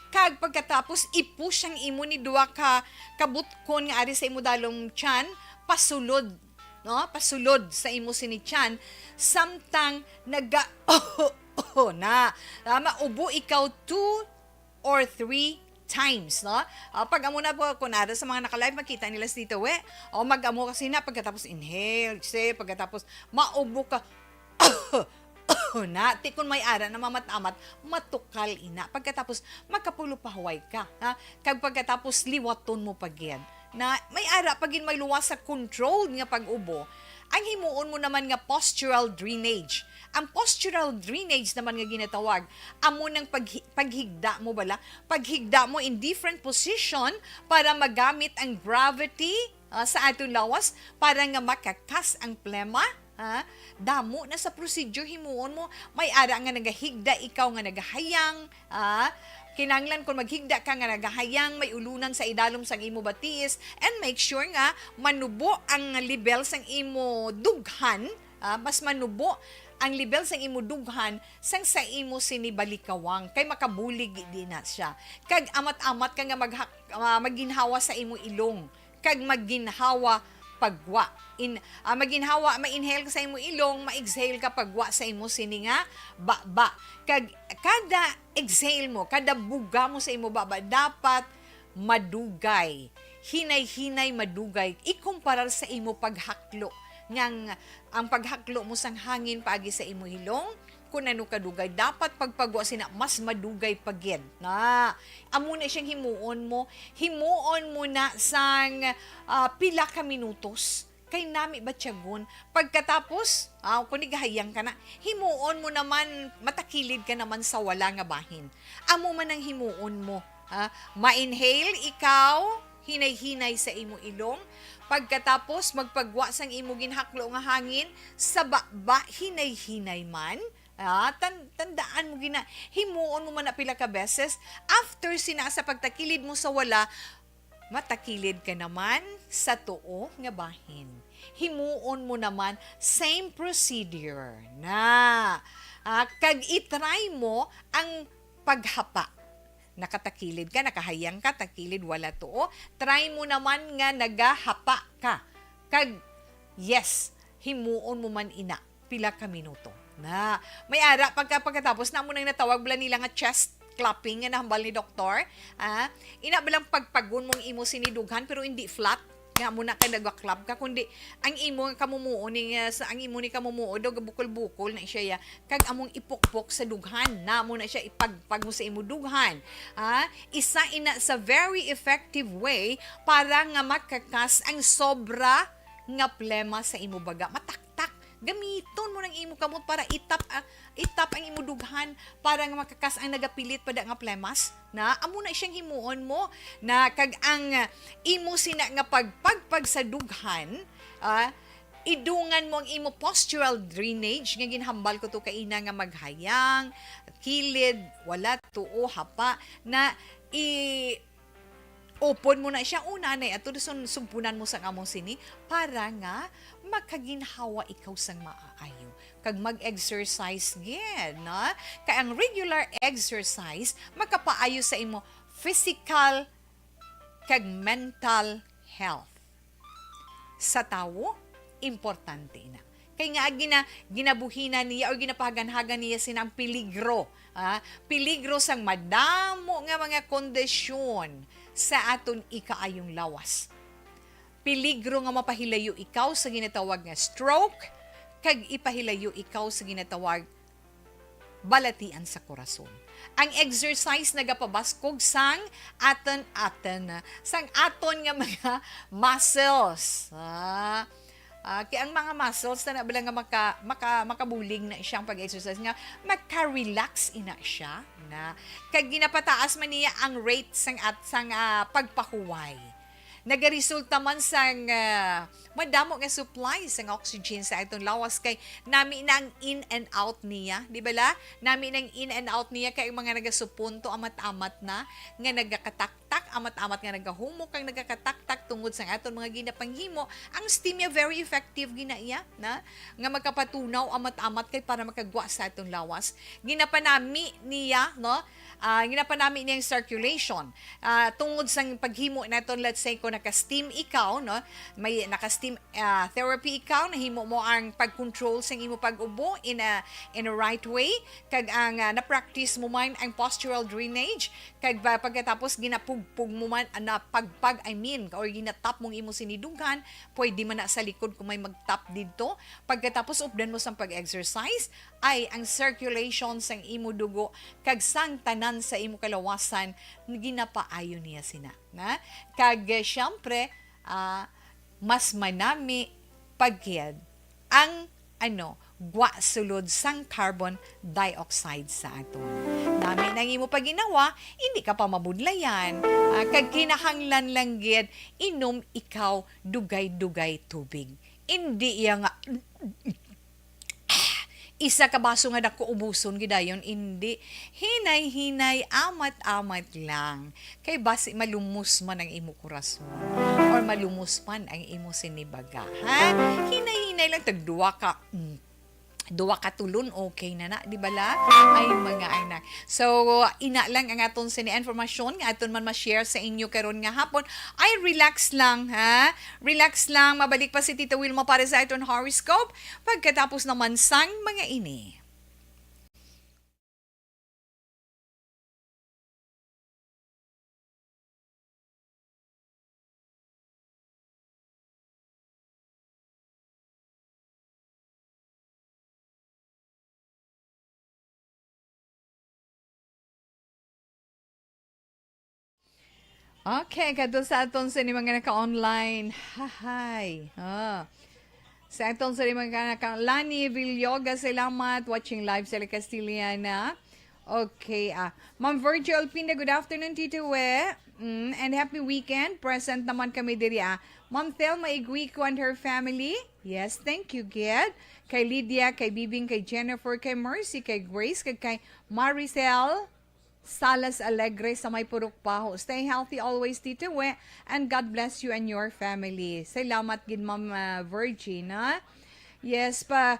kag pagkatapos i-push ang imo ni duha ka kabutkon nga ari sa imo dalom tiyan pasulod, no? Pasulod sa imo sini tiyan, samtang naga na. Tama, ubo ikaw two or three times, no? Ah, pag amo na po, kung ara sa mga naka-live, makita nila si Tito We. O, mag-amo kasi na, pagkatapos inhale, exhale, pagkatapos maubo ka. Na, ti, kung may ara na mamat-amat, matukal ina. Pagkatapos, makapulo-pahuway ka, ha? Kag pagkatapos, liwaton mo pa gid. Na, may ara pa gid may luwas sa controlled nga pag-ubo. Ang himuon mo naman nga postural drainage. Ang postural drainage naman nga ginatawag, amo nang paghi-, paghigda mo bala, paghigda mo in different position para magamit ang gravity, ah, sa aton lawas para nga makakas ang plema, ha? Damo na sa procedure himuon mo. May ara nga nagahigda ikaw nga nagahayang, ah, kinahanglan kung maghigda ka nga nagahayang, may ulunan sa idalom sang imo batiis, and make sure nga manubo ang level sang imo dughan, ah, mas manubo ang level sang imo dughan sang sa imo sini balikawang, kay makabulig di na siya. Kag amat-amat ka nga maghak-, ah, magginhawa sa imo ilong, kag magginhawa pagwa. In, ah, magginhawa, ma-inhale ka sa imo ilong, ma-exhale ka pagwa sa imo sini nga baba. Kag kada exhale mo, kada buga mo sa imo baba, dapat madugay, hinay-hinay madugay, ikumparar sa imo paghaklo, nga ang, ang paghaklo mo sang hangin paagi sa imo ilong, kung ano kadugay, dapat pagpagwa sina mas madugay pa gid. Na, amo na siyang himuon mo. Himuon mo na sang, ah, pila ka minutos. Kay nami ba tiyagon? Pagkatapos, ah, kung nigahayang ka na, himuon mo naman, matakilid ka naman sa wala nga bahin. Amo man ang himuon mo. Ha? Ma-inhale ikaw, hinay-hinay sa imo ilong. Pagkatapos, magpagwa sang imo ginhaklo nga hangin, sa baba, hinay-hinay man. Ah, tan-, tandaan mo gina, himuon mo man na pila ka beses. After sina sa pagtakilid mo sa wala, matakilid ka naman sa tuo nga bahin. Himuon mo naman same procedure na. Ah, kag i-try mo ang paghapa. Nakatakilid ka, nakahayang ka, takilid, wala tuo. Try mo naman nga nagahapa ka. Kag, yes, himuon mo man ina. Pila ka minuto. Na, may ara, pagka, pagkatapos na mo nang natawag bala nila nga chest clapping nga nahambal ni doktor. Ah, ina ba lang pagpagon mong imo sini dughan, pero hindi flat. Nga mo na kay nagwa-clap ka, kundi ang imo nga kamumuo ni, ah, sa, ang imo ni kamumuo daw gabukol-bukol na siya, ya. Kag among ipukpok sa dughan, na mo na siya ipagpag mo sa imo dughan. Ah, isa ina sa very effective way para nga makakas ang sobra nga plema sa imo baga. Mataktak. Gamiton mo nang imo kamot para itap, ah, itap ang imo dughan para nga makakas ang nagapilit pa da nga plemas. Na, amo na siyang himuon mo. Na, kag ang, ah, imo sina nga pagpagpag sa dughan, ah, idungan mo ang imo postural drainage nga ginhambal ko to kaina nga maghayang, kilid, wala tuo, hapa, na i-open mo na siya. Una, nay, ato sun-, sugpunan mo sang amo sini para nga makaginhawa ikaw sang maayo. Kag mag-exercise gid, no? Kay ang regular exercise makapaayo sa imo physical kag mental health. Sa tawo, importante na. Kay nga gina-, ginabuhinan niya o ginapahaganhagan niya sina ang peligro, ah, peligro sang madamo nga mga kondisyon sa aton ikaayong lawas. Peligro nga mapahilayo ikaw sa ginatawag nga stroke, kag ipahilayo ikaw sa ginatawag balatian sa korason. Ang exercise nagapabaskog sang aton, aton, sang aton nga mga muscles. Ah, ah, kay ang mga muscles na bala nga maka, maka, makabulig na siyang pag-exercise nga maka-relax ina siya na kag ginapataas man niya ang rate sang at sang ah, pagpahuway. Nagaresulta man sang ah, madamo nga supply sang oxygen sa aton lawas kay nami na ang in and out niya, di ba la? Nami na ang in and out niya kay ang mga nagasupunto amat-amat na nga nagakataktak, amat-amat nga nagahumok kag nagakataktak tungod sang aton mga ginapanghimo. Ang steam niya very effective gina iya na nga magkapatunaw amat-amat kay para makagwa sa aton lawas. Ginapanami niya, no? Ah, ginapanami niya ang circulation. Ah, tungod sang paghimo naton, let's say, kung naka-steam ikaw, no? May naka-steam ah, therapy ikaw, nahimo mo ang pag-control sang imo pag-ubo in a, in a right way, kag ang ah, na-practice mo man ang postural drainage, kag ba, pagkatapos ginapugpog mo man, ah, napagpag, I mean, or ginatap mong imo sini dughan, pwede man na sa likod kung may magtap didto. Pagkatapos updan mo sang pag-exercise, ay ang circulation sang imo dugo kag sang tanan sa imo kalawasan ginapaayo niya sina, na? Kag eh, siyempre, ah, mas manami pa gid ang, ano, gwa sulod sang carbon dioxide sa aton. Nami nang imo paginawa, hindi ka pa mabudlayan. Ah, kag kinahanglan lang gid inom ikaw dugay-dugay tubig. Hindi iya nga isa ka baso nga dako ubuson gidayon, indi. Hinay-hinay, amat-amat lang. Kay basi malumos man ang imo korason or malumos man ang imo sinibaga, ha? Hinay-hinay lang, tagduwa ka, mm, duwa ka tulon, okay na na, di ba la? Ay, mga anak. So, ina lang ang aton sini informasyon nga aton man ma-share sa inyo karon nga hapon. Ay, relax lang, ha? Relax lang. Mabalik pa si Tita Wilma para sa aton horoscope pagkatapos naman sang mga ini. Okay, kadto sa aton sini mga naka-online. Hahay. Ah. Sa aton sini mga naka-, Lani Villoga, salamat. Watching live sa Castiliana. Okay, ah. Ma'am Virgil Pinda, good afternoon, Tito We. Mm, and happy weekend. Present naman kami diri, ah. Ma'am Thelma Iguico and her family. Yes, thank you, Gid. Kay Lydia, kay Bibing, kay Jennifer, kay Mercy, kay Grace, kag kay Maricel Salas Alegre sa may Purok Baho. Stay healthy always, Tito We, and God bless you and your family. Salamat gid, Ma'am, ah, Virgie, na? Yes, pa,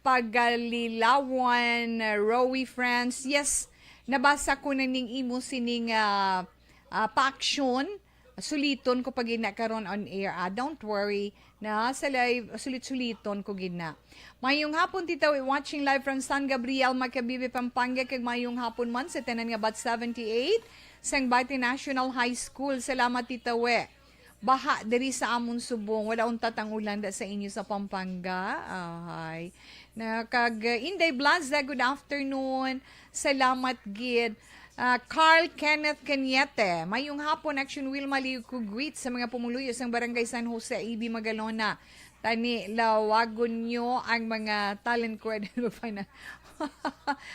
Pagalilawan, Rowie, friends. Yes, nabasa ko na ning imo sining, ah, ah, pa-action. Suliton ko pa gid na karon on air. Ah, don't worry. Na, sa live, sulit-suliton ko gid na. Mayong hapon, Tita We, watching live from San Gabriel, Macabebe, Pampanga, kag mayong hapon man sa tanan nga Bat seventy-eight sang Bati National High School. Salamat, Tita We. Baha diri sa amon subong. Wala untat ang ulan da sa inyo sa Pampanga. Ahay. Na kag, uh, Inday Blaza, good afternoon. Salamat gid. Ah, Carl Kenneth Cañete, mayong hapon, Action Wilma, liwag ko greet sa mga pumuluyo sang Barangay San Jose, A B Magalona. Tani, lawagon nyo ang mga talent ko, Edel Bafana.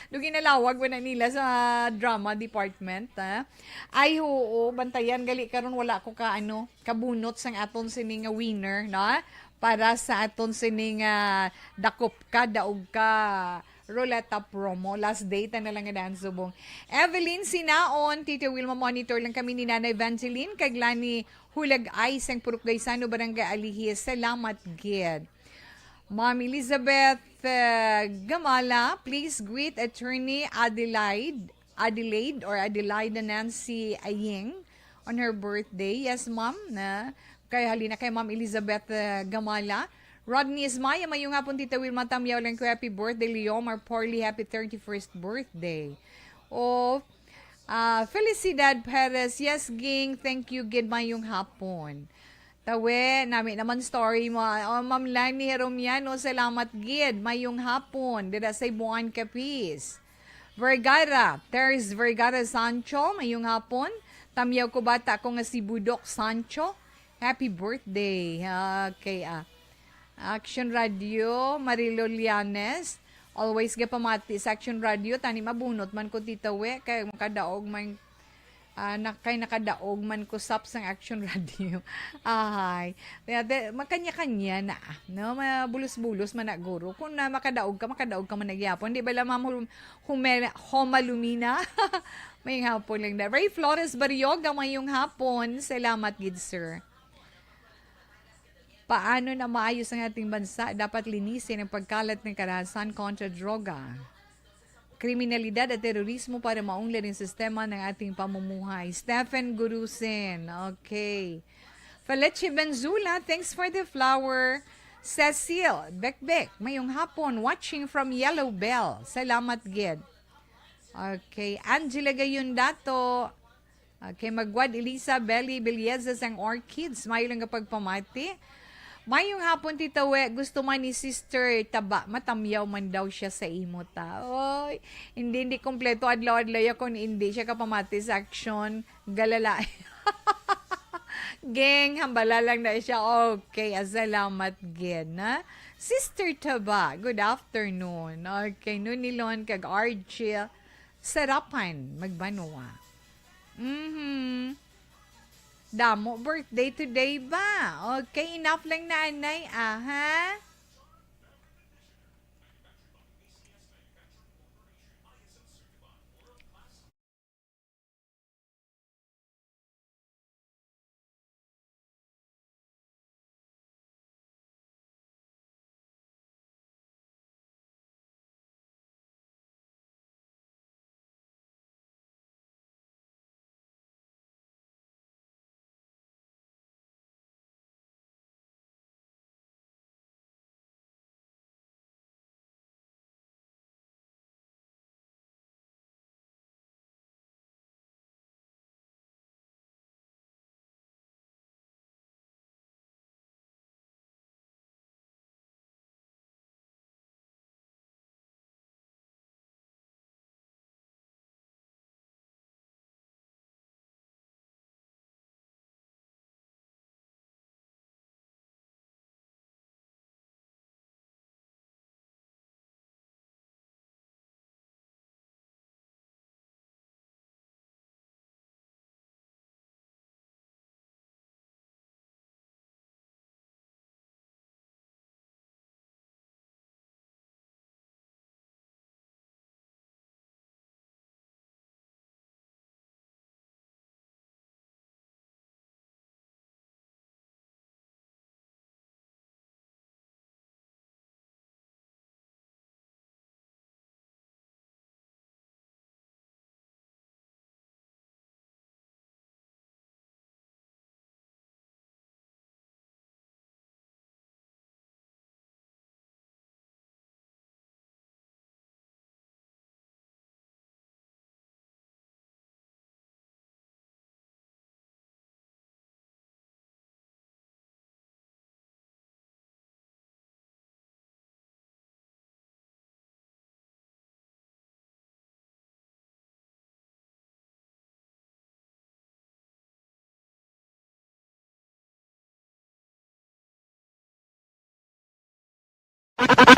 Do ginalawag mo na nila sa drama department, ha? Ay, oo, bantayan, gali karon wala ko ka, ano, kabunot sang aton sini nga winner, no? Para sa aton sini nga dakop ka, daog ka, Roleta promo. Last day ta na lang nga daan subong. Evelyn Sinaon, Tito Wilma, monitor lang kami ni Nanay Evangeline, kag Lani Hulagay sang Purok Gaisano, Barangay Alihis. Salamat gid. Ma'am Elizabeth, uh, Gamala, please greet Attorney Adelaide, Adelaide or Adelaide Nancy Aying on her birthday. Yes, ma'am. Na kay halina kay Ma'am Elizabeth, uh, Gamala. Rodney Ismaya, mayong hapon, Tita Wilma, tamyaw lang ko, happy birthday, Leomar Porly, happy thirty-first birthday. Oh, ah, Felicidad Perez, yes, ging, thank you, gid, mayong hapon. Tawe, nami naman story mo. Oh, Ma'am Lani Heromiano, salamat gid, mayong hapon, dira sa Ibuan, Capiz. Vergara, Teres Vergara Sancho, mayong hapon. Tamyaw ko bata ko nga si Budok Sancho. Happy birthday. Okay, ah. Action Radio, Marilo Lianes. Always gapamati sa Action Radio. Tani mabunot man ko, Tita We, kay makadaog man, ah, na, kay nakadaog man ko sap sang Action Radio. Ahay. Kaya te, makanya-kanya na, no? Mabulos-bulos man na, guro. Kung na makadaog ka, makadaog ka man na gyapon. Di ba la, Ma'am Hum-, Humel-, Homa Lumina? May hapon lang na. Ray Flores Barrioga, mayong hapon. Salamat gid, sir. Paano na maayos ang ating bansa? Dapat linisin ang pagkalat ng karahasan kontra droga, kriminalidad at terorismo para maunlad ang sistema ng ating pamumuhay. Stephen Gurusin. Okay. Felice Benzula, thanks for the flower. Cecil Bekbek, mayong hapon. Watching from Yellow Bell. Salamat gid. Okay. Angela Gayundato. Okay, Magwad Elisa, Belly Belieses ang Orchids. Mayo lang nga pagpamati. Mayong hapon, Tita We. Gusto man ni Sister Taba, matamyaw man daw siya sa imo ta. Oy, hindi, hindi kompleto adlaw-adlaw ya kung hindi siya kapamati sa aksyon. Galala. Gang, hambala lang na siya. Okay, ah, salamat gid, na. Sister Taba, good afternoon. Okay, Nunilon kag Archie Sarapan, Magbanwa. Mhm. Damo birthday today ba? Okay, enough lang na, anay, ah, ha?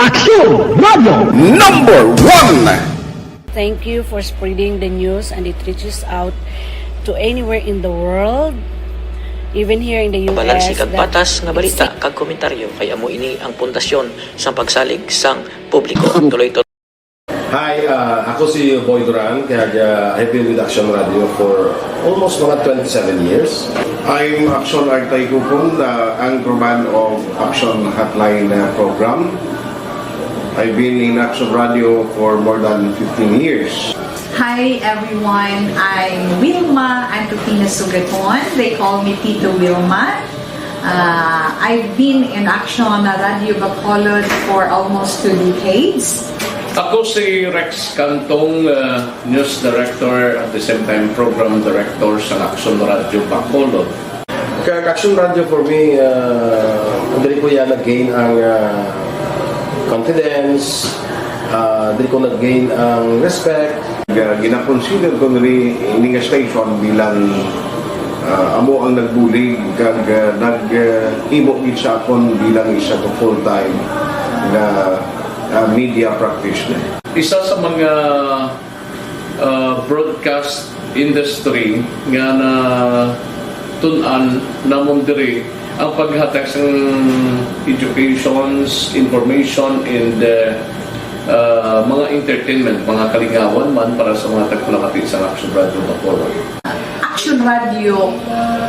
Action Radio number one. Thank you for spreading the news and it reaches out to anywhere in the world, even here in the U S. Balansi kag patas nga balita kag komentaryo kay amo ini ang pundasyon sang pagsalig sang publiko. Tuloy to Hi, uh, ako si Boy Duran, kag uh, I've been with Action Radio for almost mga twenty-seven years. I'm Action Artay Kupon, the anchorman of Action Hotline uh, program. I've been in Action Radio for more than fifteen years. Hi everyone, I'm Wilma Antupina Sugaton. They call me Tito Wilma. Uh, I've been in Action Radio Bacolod for almost two decades. Ako si Rex Cantong, uh, news director at the same time program director sa Action Radio Bacolod. Ka Action Radio for me, uh, diri ko yan nag-gain ang uh, confidence, uh, diri ko nag-gain ang respect. Ga- Gina-consider ko nili ini nga station bilang ah, amo ang nagbulig kag ah, naghimo gid sa akon bilang isa ka full-time nga ah, media practitioner. Isa sa mga ah, broadcast industry nga natun-an namon diri ang paghatag sang educations, information, and uh, uh, mga entertainment, mga kalingawan man para sa mga tagpalamati sa Action Radio Bacolod. Action Radio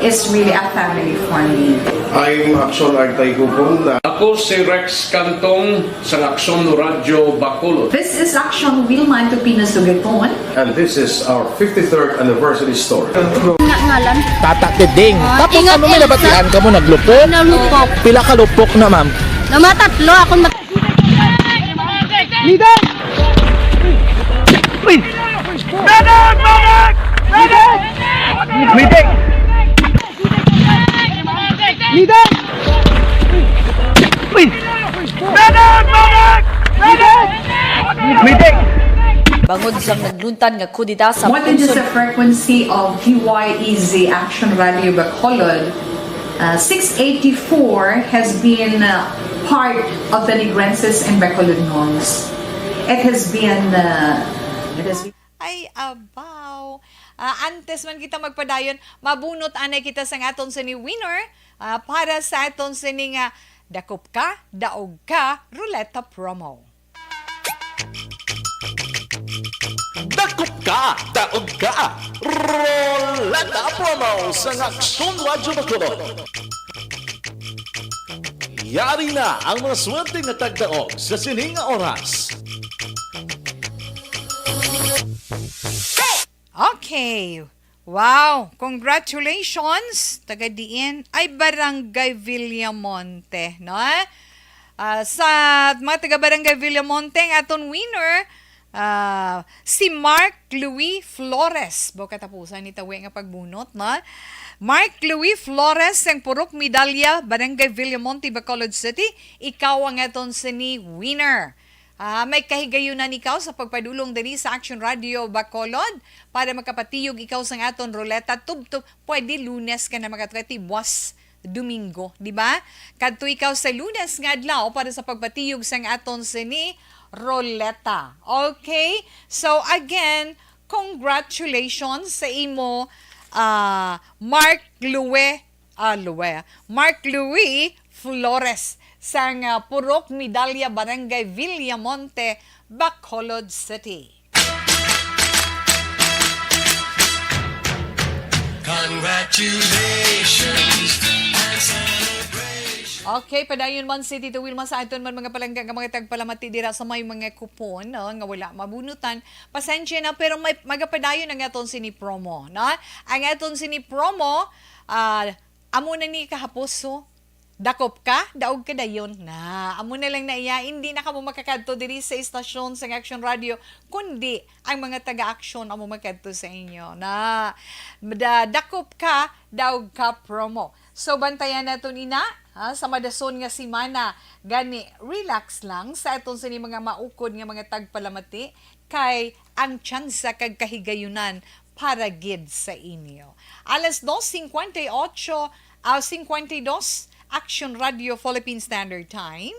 is really a family for me. I'm Action Artay Kupon. Ako si Rex Cantong sa Action Radio Bacolod. This is Action Wilma Antupino Sugaton. And this is our fifty-third anniversary story. Nga ngalan? Tata Tiding. Ah, Tapos ingat ano may ka nabatian ka mo? Naglupok? Nalupok. Pila ka lupok na, ma'am? Namatatlo. Akong mat- Leader! Uy! Medic! Medic! Medic! Medic! Leader! Uy! Medic! Medic! Medic! Medic! Bangod sang nagluntad nga kudeta sa What is the frequency of T Y E Z Action Radio Bacolod? Uh, six eighty-four has been uh, part of the Negrenses and Bacolodnons. It has been, uh, it has been Ay, abaw. Ah, antes man kita magpadayon, mabunot anay kita sang aton sini winner, ah, para sa aton sini nga dakop ka, daog ka, ruleta promo. Dakop ka, daog ka, ruleta promo sa Aksyon Radyo Bacolod. Yari na ang mga swerte nga tagdaog sa sini nga oras. Okay. Wow! Congratulations! Taga diin? Ay, Barangay Villamonte, no? Ah, sa mga taga Barangay Villamonte, ang aton winner, ah, si Mark Louis Flores. Bo katapusan ni tawi nga pagbunot, no? Mark Louis Flores, ang Purok Medalla, Barangay Villamonte, Bacolod City. Ikaw ang aton sini winner. Ah, may kahigayunan ikaw sa pagpadulong diri sa Action Radio Bacolod para makapatiyog ikaw sang aton ruleta tubtob. Pwede Lunes ka na makatwati, buwas Domingo, di ba? Kadto ikaw sa Lunes nga adlaw para sa pagpatiyog sang aton sini ruleta. Okay? So again, congratulations sa imo, ah, Mark Lue, ah, Lue, Mark Louis Flores sang, ah, Purok Medalla, Barangay Villamonte, Bacolod City. Congratulations and celebration. Okay, padayon man si Tito Wilma sa aton man mga palangga nga mga tagpalamati dira sa may mga kupon, no, nga wala mabunutan. Pasensya na, pero may magapadayon ang aton sini promo, no? Ang aton sini promo, ah, amo na ni kahapos, so, dakop ka, daog ka dayon na. Amo na lang na iya, hindi na kamo makakadto diri sa istasyon sang Action Radio, kundi ang mga taga-Action amo makadto sa inyo. Na, da, dakop ka, daog ka promo. So, bantayan naton ina, ha, sa madason nga semana. Gani, relax lang sa aton sini mga maukod nga mga tagpalamati, kay ang tsansa kag kahigayunan para gid sa inyo. Alas dos cincuenta y ocho, ah, cincuenta y dos, Action Radio Philippine Standard Time.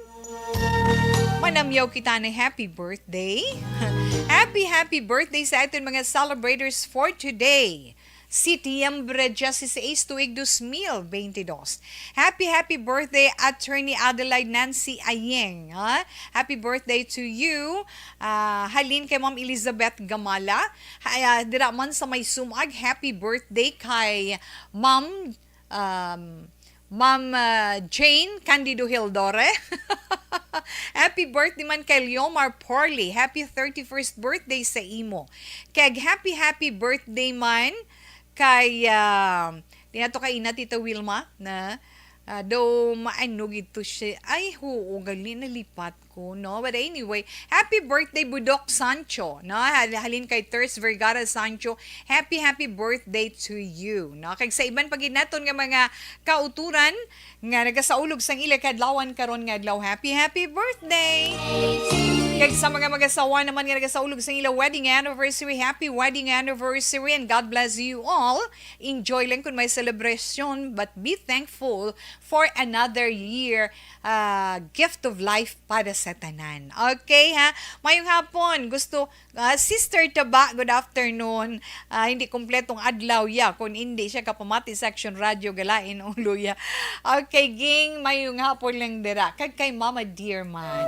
Manamyaw kita ni happy birthday. Happy, happy birthday sa aton mga celebrators for today. Setiembre dieciséis, tuig dos mil veintidós. Happy, happy birthday, Attorney Adelaide Nancy Ayeng, ha? Happy birthday to you. Ah, halin kay Ma'am Elizabeth Gamala. Ha, ah, dira man sa may Sumag, happy birthday kay Ma'am, um, Ma'am, ah, Jane Candido Hildore. Happy birthday man kay Leomar Porly. Happy thirty-first birthday sa imo. Kag happy, happy birthday man kay, ah, di na to kay ina, Tita Wilma, na, ah, daw maano gid to siya. Ay, huo, gali, nalipat ko, no? But anyway, happy birthday, Budok Sancho, no? Hal-, halin kay Thurs Vergara Sancho, happy, happy birthday to you, no? Kag sa iban pa gid naton nga mga kauturan nga nagasaulog sang ila kadlawan karon nga adlaw, happy, happy birthday! Kag sa mga mag-asawa naman nga nagasaulog sang ila wedding anniversary, happy wedding anniversary and God bless you all. Enjoy lang kung may celebration, but be thankful for another year, ah, gift of life para sa tanan. Okay, ha? Mayong hapon. Gusto, ah, Sister Taba, good afternoon. Ah, hindi kompletong adlaw, ya, kung hindi siya kapamati sa Action Radio, galain ulo, ya. Okay, ging, mayong hapon lang dira. Kag kay Mama Dearman.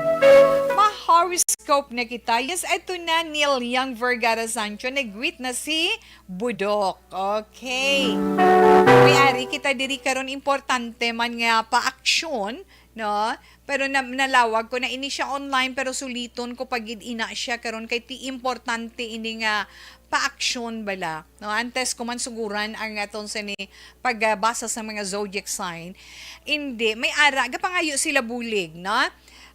Ma-horoscope na kita. Yes, eto na, Neil Young Vergara Sancho. Nag-greet na si Budok. Okay. May ari kita diri karon, importante man nga paaksyon, no? Pero na, nalawag ko na ini siya online, pero suliton ko pa gid ina siya karon kay ti importante ini nga paaksyon bala, no? Antes ko man suguran ang aton sa ni pagbasa sa mga zodiac sign. Hindi, may ara, gapangayo sila bulig, no?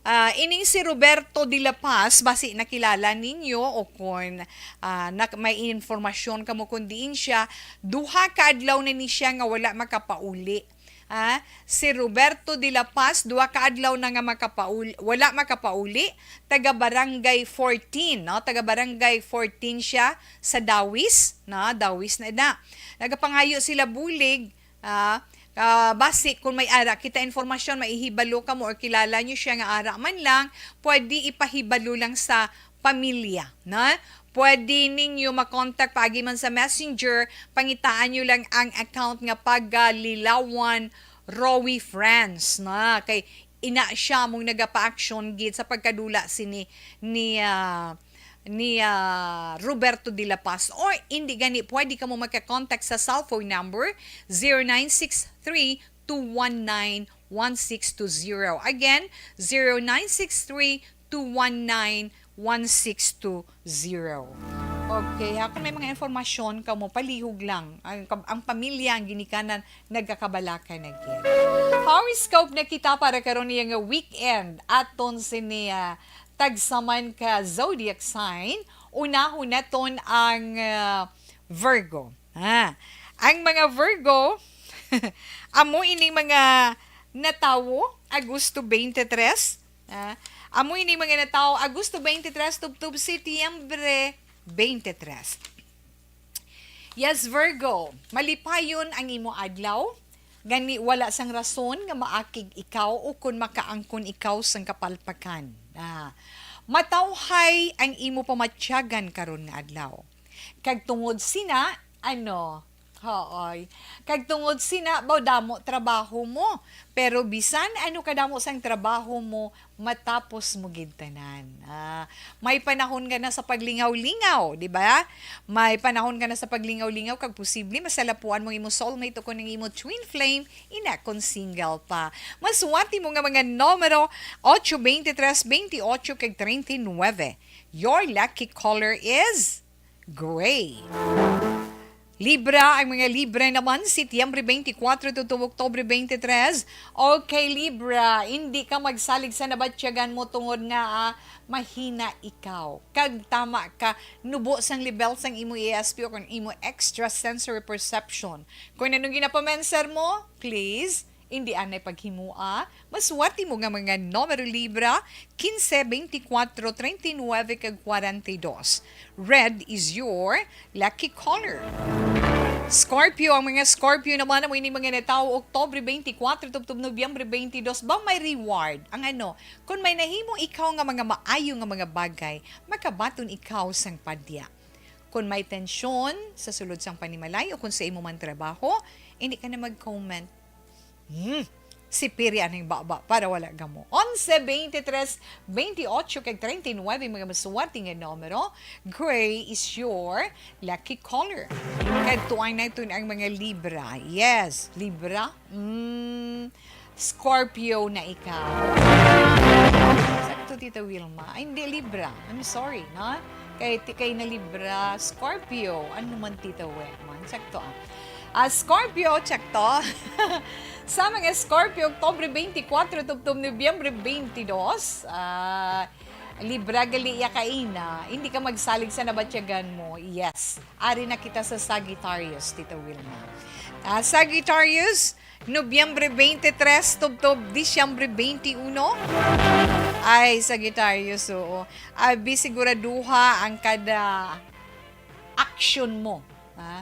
Ah, ining si Roberto de la Paz, basi nakilala ninyo o kon, ah, nak-, may informasyon kamo kon diin siya, duha ka adlaw na ni siya nga wala makapauli. Ah, si Roberto de la Paz, duha ka adlaw na nga makapaul-, wala makapauli, taga Barangay fourteen, no? Taga Barangay fourteen siya sa Dawis, no? Dawis na na. Nagapangayo sila bulig, ah, ah, basi kung may ara kita informasyon, maihibalo kamo or kilala nyo siya nga ara man lang, pwede ipahibalo lang sa pamilya, na? Pwede ninyo makontak paagi man sa Messenger, pangitaan nyo lang ang account nga Pagalilawan Rowi Friends, na? Kay ina siya mong nagapa-action gid sa pagkadula sini ni, ah, ni, ah, Roberto de la Paz. Or hindi gani, pwede kamo magka-contact sa cellphone number zero nine six three two one nine one six two zero. Again, zero nine six three two one nine one six two zero. Okay, ha, kung may mga informasyon kamo, palihog lang. Ang, ang pamilya, ang ginikanan, nagkakabalaka na gid. Horoscope na kita para karon niya nga weekend. Aton sini, ah, tagsaman ka zodiac sign. Unahon naton ang, ah, Virgo. Ah, ang mga Virgo, amo ining mga natawo, Agosto twenty-three. Ah, amo ining mga natawo, Agosto twenty-three, tubtob Setyembre twenty-three. Yes, Virgo, malipayon ang imo adlaw. Gani, wala sang rason nga maakig ikaw o kon makaangkon ikaw sang kapalpakan. Ah, matawhay ang imo pamatyagan karon nga adlaw. Kag tungod sina, ano, hooy. Kag tungod sina, baw damo trabaho mo. Pero bisan ano kadamo sang trabaho mo, matapos mo gid tanan. Ah, may panahon ka na sa paglingaw-lingaw, di ba? May panahon ka na sa paglingaw-lingaw, kag posible masalapuan mo imo soulmate o kon ang imo twin flame, ina kon single pa. Maswerte mo nga mga numero, ocho, twenty-three, twenty-ocho, kag treinta y nueve. Your lucky color is gray. Libra, ang mga Libra naman, Setyembre twenty-four to, to Oktubre twenty-three. Okay, Libra, hindi ka magsalig sa nabatyagan mo tungod nga, ah, mahina ikaw. Kag tama ka, nubo sang level sang imo E S P o kung imo extrasensory perception. Kung anong ginapamenser mo, please, hindi anay paghimoa. Maswerte mo nga mga numero, Libra, quince, veinticuatro, treinta y nueve, kag cuarenta y dos. Red is your lucky color. Scorpio, ang mga Scorpio naman, amo ini mga natawo, Oktubre twenty-four, tubtob Nobyembre twenty-two, ba may reward? Ang ano, kung may nahimo ikaw nga mga maayo nga mga bagay, makabaton ikaw sang padya. Kung may tensyon sa sulod sang panimalay o kung sa imo man trabaho, hindi ka na mag-comment. Hmm, sipiri aning baba para wala gamo. Onse, twenty-three, twenty-eight, kag treinta y nueve, mga maswerte nga numero. Gray is your lucky color. Kadtuan naton ang mga Libra. Yes, Libra. Mm, Scorpio na ikaw. Sakto, Tita Wilma. Ay, hindi, Libra. I'm sorry, no? Kay, ti-, kay na Libra, Scorpio. Ano man, Tita Wilma? Sakto, ah. Ah, Scorpio, check to. Sa mga Scorpio, Oktubre twenty-four, tubtob Nobyembre twenty-two, ah, Libra gali ya kaina, hindi ka magsalig sa nabatyagan mo. Yes. Ari na kita sa Sagittarius, Tita Wilma. Ah, Sagittarius, Nobyembre twenty-three, tubtob Disyembre twenty-one. Ay, Sagittarius, oo. Abi, siguraduha ang kada action mo. Ha?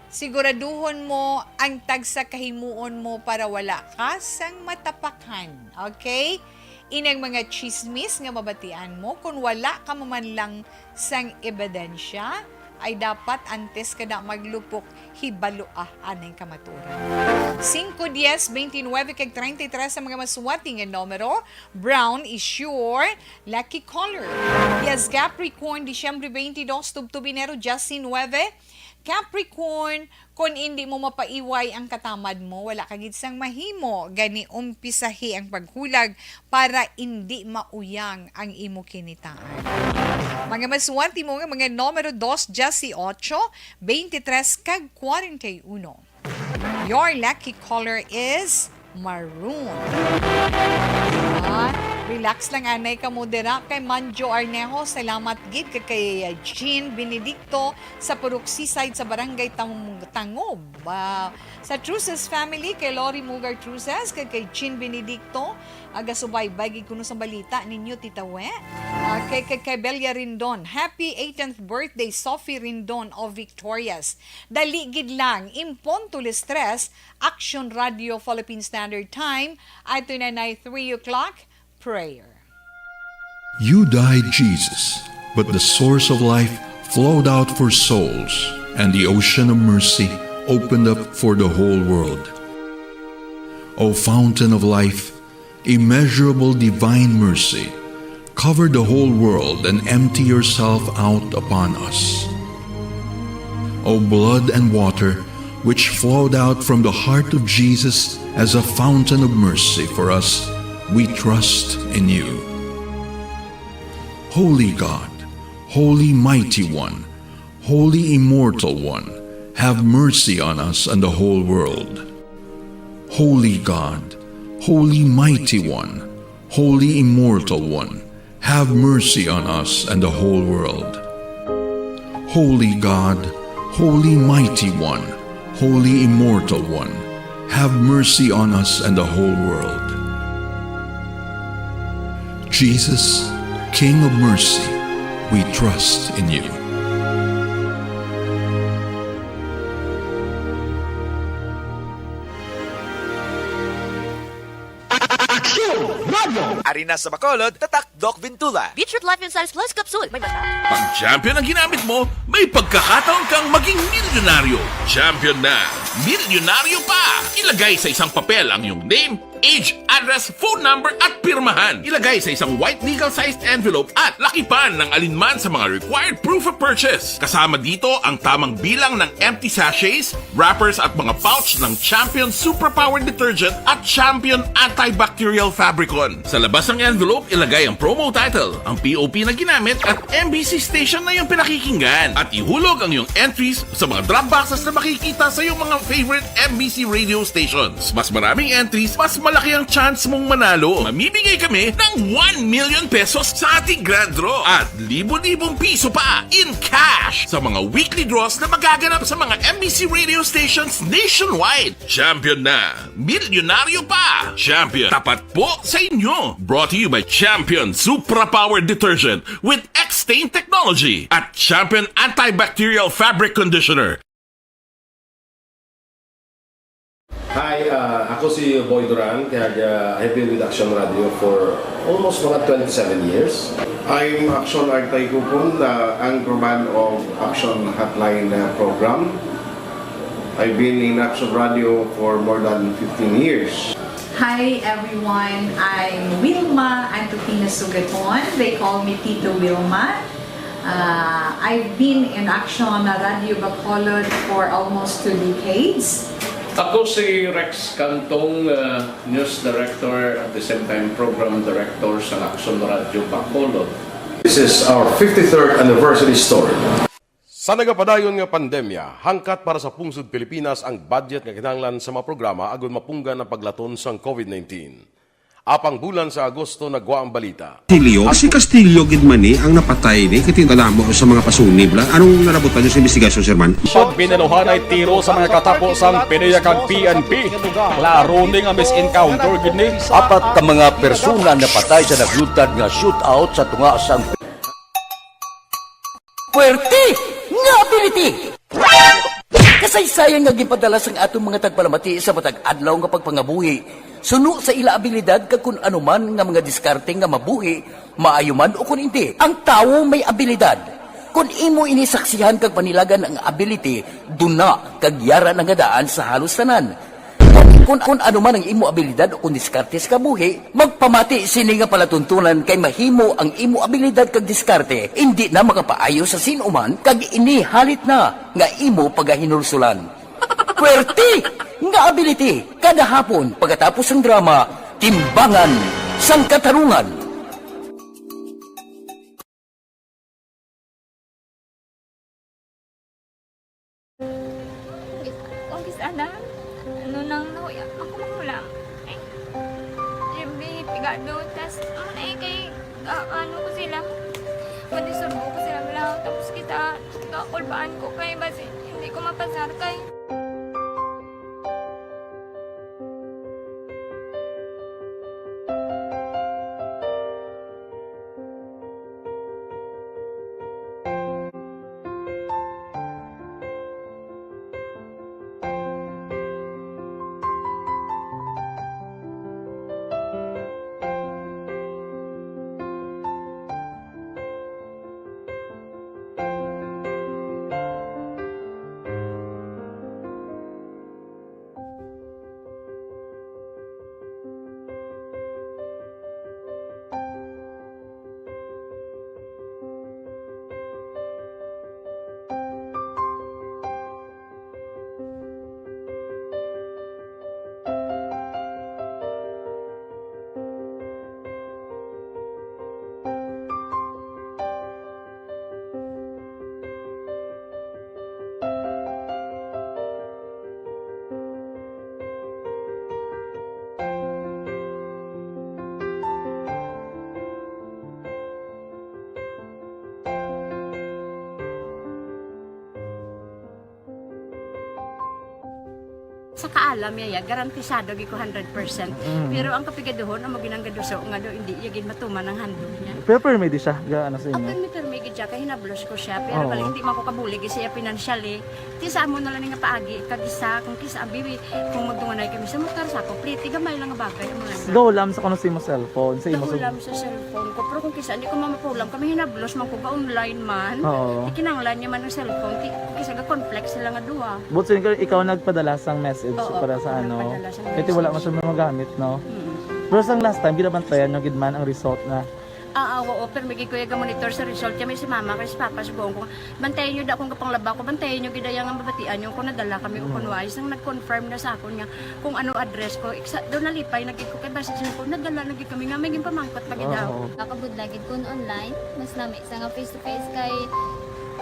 Siguraduhon mo ang tagsa kahimuon mo para wala ka sang matapakan. Okay? Inang mga chismis nga mabatian mo, kung wala ka mamanlang sang ebidensya, ay dapat antes ka na maglupok, hibaloa anay kamaturan. Cinco, diez, veintinueve, kag treinta y tres sa mga maswerte nga numero. Brown is your lucky color. Yes, Capricorn, Disyembre twenty-two, tubtob Enero diecinueve. Capricorn, kon indi mo mapaiway ang katamad mo, wala ka gid sang mahimo. Gani, umpisahi ang paghulag para indi mauyang ang imo kinitaan. Mga maswerte mo nga mga numero dos, dieciocho, veintitrés, kag kwarenta y uno. Your lucky color is maroon. Ah, relax lang anay kamo dira kay Manjo Arnejo. Salamat gid kay, kay Jean Benedicto sa Purok Seaside sa Barangay Tang-, Tangob. Ah, sa Truces family, kay Lori Mugar Truces, kay, kay Jean Benedicto, aga subaybay gid kuno sa balita ninyo, Tita We. Ah, kay, kay, kay Belia Rindon, happy eighteenth birthday, Sophie Rindon of Victorias. Dali gid lang, impon to les tres, Action Radio Philippine Standard Time, adto na nay three o'clock, prayer. You died, Jesus, but the source of life flowed out for souls, and the ocean of mercy opened up for the whole world. O fountain of life, immeasurable divine mercy, cover the whole world and empty yourself out upon us. O blood and water, which flowed out from the heart of Jesus as a fountain of mercy for us, we trust in you. Holy God, Holy Mighty One, Holy Immortal One, have mercy on us and the whole world. Holy God, Holy Mighty One, Holy Immortal One, have mercy on us and the whole world. Holy God, Holy Mighty One, Holy Immortal One, have mercy on us and the whole world. Jesus, King of mercy, we trust in you. Aksyon Radio! Ari na sa Bacolod, tatak Doc Vintula. Beetroot Life and Science Plus Capsule. May mata. Pag champion ang ginamit mo, may pagkakataon kang maging milyonaryo. Champion na, milyonaryo pa! Ilagay sa isang papel ang iyong name, age, address, phone number, at pirmahan. Ilagay sa isang white legal-sized envelope at lakipan ng alinman sa mga required proof of purchase. Kasama dito ang tamang bilang ng empty sachets, wrappers, at mga pouch ng Champion Suprapower Detergent at Champion Antibacterial Fabricon. Sa labas ng envelope, ilagay ang promo title, ang P O P na ginamit, at M B C station na iyong pinakikinggan. At ihulog ang iyong entries sa mga drop boxes na makikita sa iyong mga favorite M B C radio stations. Mas maraming entries, mas malaki ang chance mong manalo. Mamimigay kami ng one million pesos sa ating grand draw at libo-libong piso pa in cash sa mga weekly draws na magaganap sa mga M B C radio stations nationwide. Champion na! Milyonaryo pa! Champion, tapat po sa inyo! Brought to you by Champion Supra Power Detergent with X-Stain Technology at Champion Antibacterial Fabric Conditioner. Hi, uh, ako si Boy Duran, kag uh, I've been with Action Radio for almost mga twenty-seven years. I'm Action Artay Kupon, the anchorman of Action Hotline uh, program. I've been in Action Radio for more than fifteen years. Hi everyone, I'm Wilma Antipina Sugaton. They call me Tito Wilma. Uh, I've been in Action Radio Bacolod for almost two decades. Ako si Rex Cantong, uh, news director at the same time program director sa Action Radio Bacolod. This is our fifty-third anniversary story. Sa nagapadayon nga pandemya, hangkat para sa pungsod Pilipinas ang budget nga kinahanglan sa mga programa agud mapunggan ang paglaton sang covid nineteen. Apang bulan sa Agosto nagwa ang balita. Castillo? Si Castillo gid man ni ang napatay ni, kay tinala mo sa mga pasunib la. Anong nalabutan niyo sa investigasyon, Sir Man? Pagbinaluhanay tiro sa mga katapo sang PDEA kag P N P. Klaro ni nga mis-encounter gid ni. Apat ka mga persona napatay sa naglutad nga shootout sa tunga sang Puwerte nga ability! Kasaysayan nga ginpadala sang aton mga tagpalamati sa matag adlaw nga pagpangabuhi, suno sa ila abilidad kag kun ano man nga mga diskarte nga mabuhi, maayo man o kun indi. Ang tawo may abilidad. Kun imo ini saksihan kag panilagan ang ability, duna kag yara na nga daan sa halos tanan. Kun, kun ano man ang imo abilidad o kun diskarte sa kabuhi, magpamati sini nga palatuntunan kay mahimo ang imo abilidad kag diskarte indi na makapaayo sa sin-o man kag ini halit na nga imo pagahinulsulan. Puwerte nga ability kada hapon pagkatapos sang drama, Timbangan sang Katarungan. Kung kis-, kung kis-, ana, ano nang nahuya, ako mahulam. Ay, yung pigado, tas, ano na eh, kay, ah, ano ko sila, madisurbo ko sila, wala, tapos kita, kakulbaan ko kay, basi, hindi ko mapasar kay. Sa kaalam niya, ya, garantisado gid ko hundred percent. Mm. Pero ang kapigaduhon, amo ginang gaduso nga daw hindi iya gid matuman ang handog niya. Pero permi di siya, ga, ano sa inyo? Permi, permi gid siya, kay hinablos ko siya. Pero Oo. Bali, hindi man ko kabulig siya financially. Ti sa amo na lang nga paagi, kag isa, kung kisa, abi, kung magdunganay kami sa motor, sa ako, pliti, gamay lang nga bagay, amo lang. Gahulam sa kuno sa imo cellphone, sa imo sa Gahulam sa cellphone ko, pero kung kisa, hindi ko mamapulam, kami hinablos man ko, ga-online man. Oo. Ikinanglan niya man ang cellphone, ti, kung kisa, ga-conflict sila nga duha. But so, ikaw, ikaw nagpadala sang message Oo, para sa ako ano? Nagpadala sang Kaya ti wala message. Man siya magamit, no? Mm. Pero sang last time, ginabantayan nyo gid man ang result na Ah, ah, oo, pero may gikuya ga monitor sa result. Kami si mama, kay si papa, subong ko. Bantayan nyo da akong gapanglaba ko. Bantayan nyo gid ang mabatian nyo kung nadala kami o Mm. kung wais. Nang nag-confirm na sa akon nga kung ano address ko. Iksa, daw nalipay na gid ko kay basta siya ko, nadala na gid kami nga may ginpamangkot pa gid daw. Oo. Nakabudlay gid kun online, mas nami sa nga face to face kay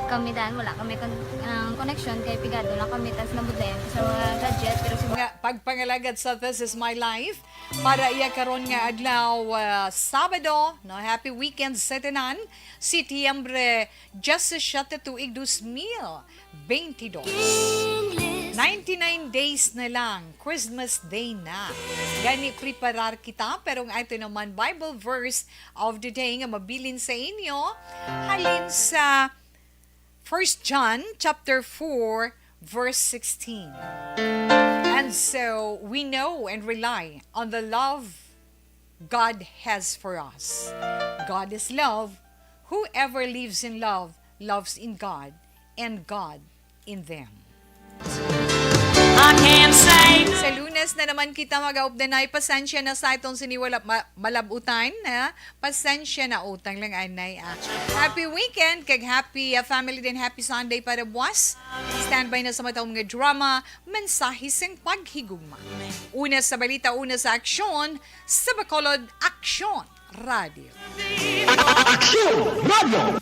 kami dan wala kami kon-, ang connection kay pigado lang kami tas nabudlayan ko sa mga gadget pero sa Mga pagpangalagad sa This Is My Life, para iya karon nga adlaw, ah, Sabado, no? Happy weekend sa tanan. Setyembre diyasisiete tuig dos mil beintidos. Ninety-nine days na lang, Christmas Day na. Gani, preparar kita, pero ang ato naman Bible verse of the day nga mabilin sa inyo, halin sa First John chapter four, verse sixteen. And so we know and rely on the love God has for us. God is love. Whoever lives in love loves in God, and God in them. I can't say Sa Lunes na naman kita mag-aupdanay. Pasensya na sa atong sini wala ma- malabutan, ha? Pasensya na, utang lang anay, ah. Happy weekend, kag happy, ah, family din, happy Sunday para buwas. Standby na sa matang mga drama, mensahe sing paghigugma. Una sa balita, una sa aksyon, sa Bacolod Aksyon Radio. Aksyon Radio.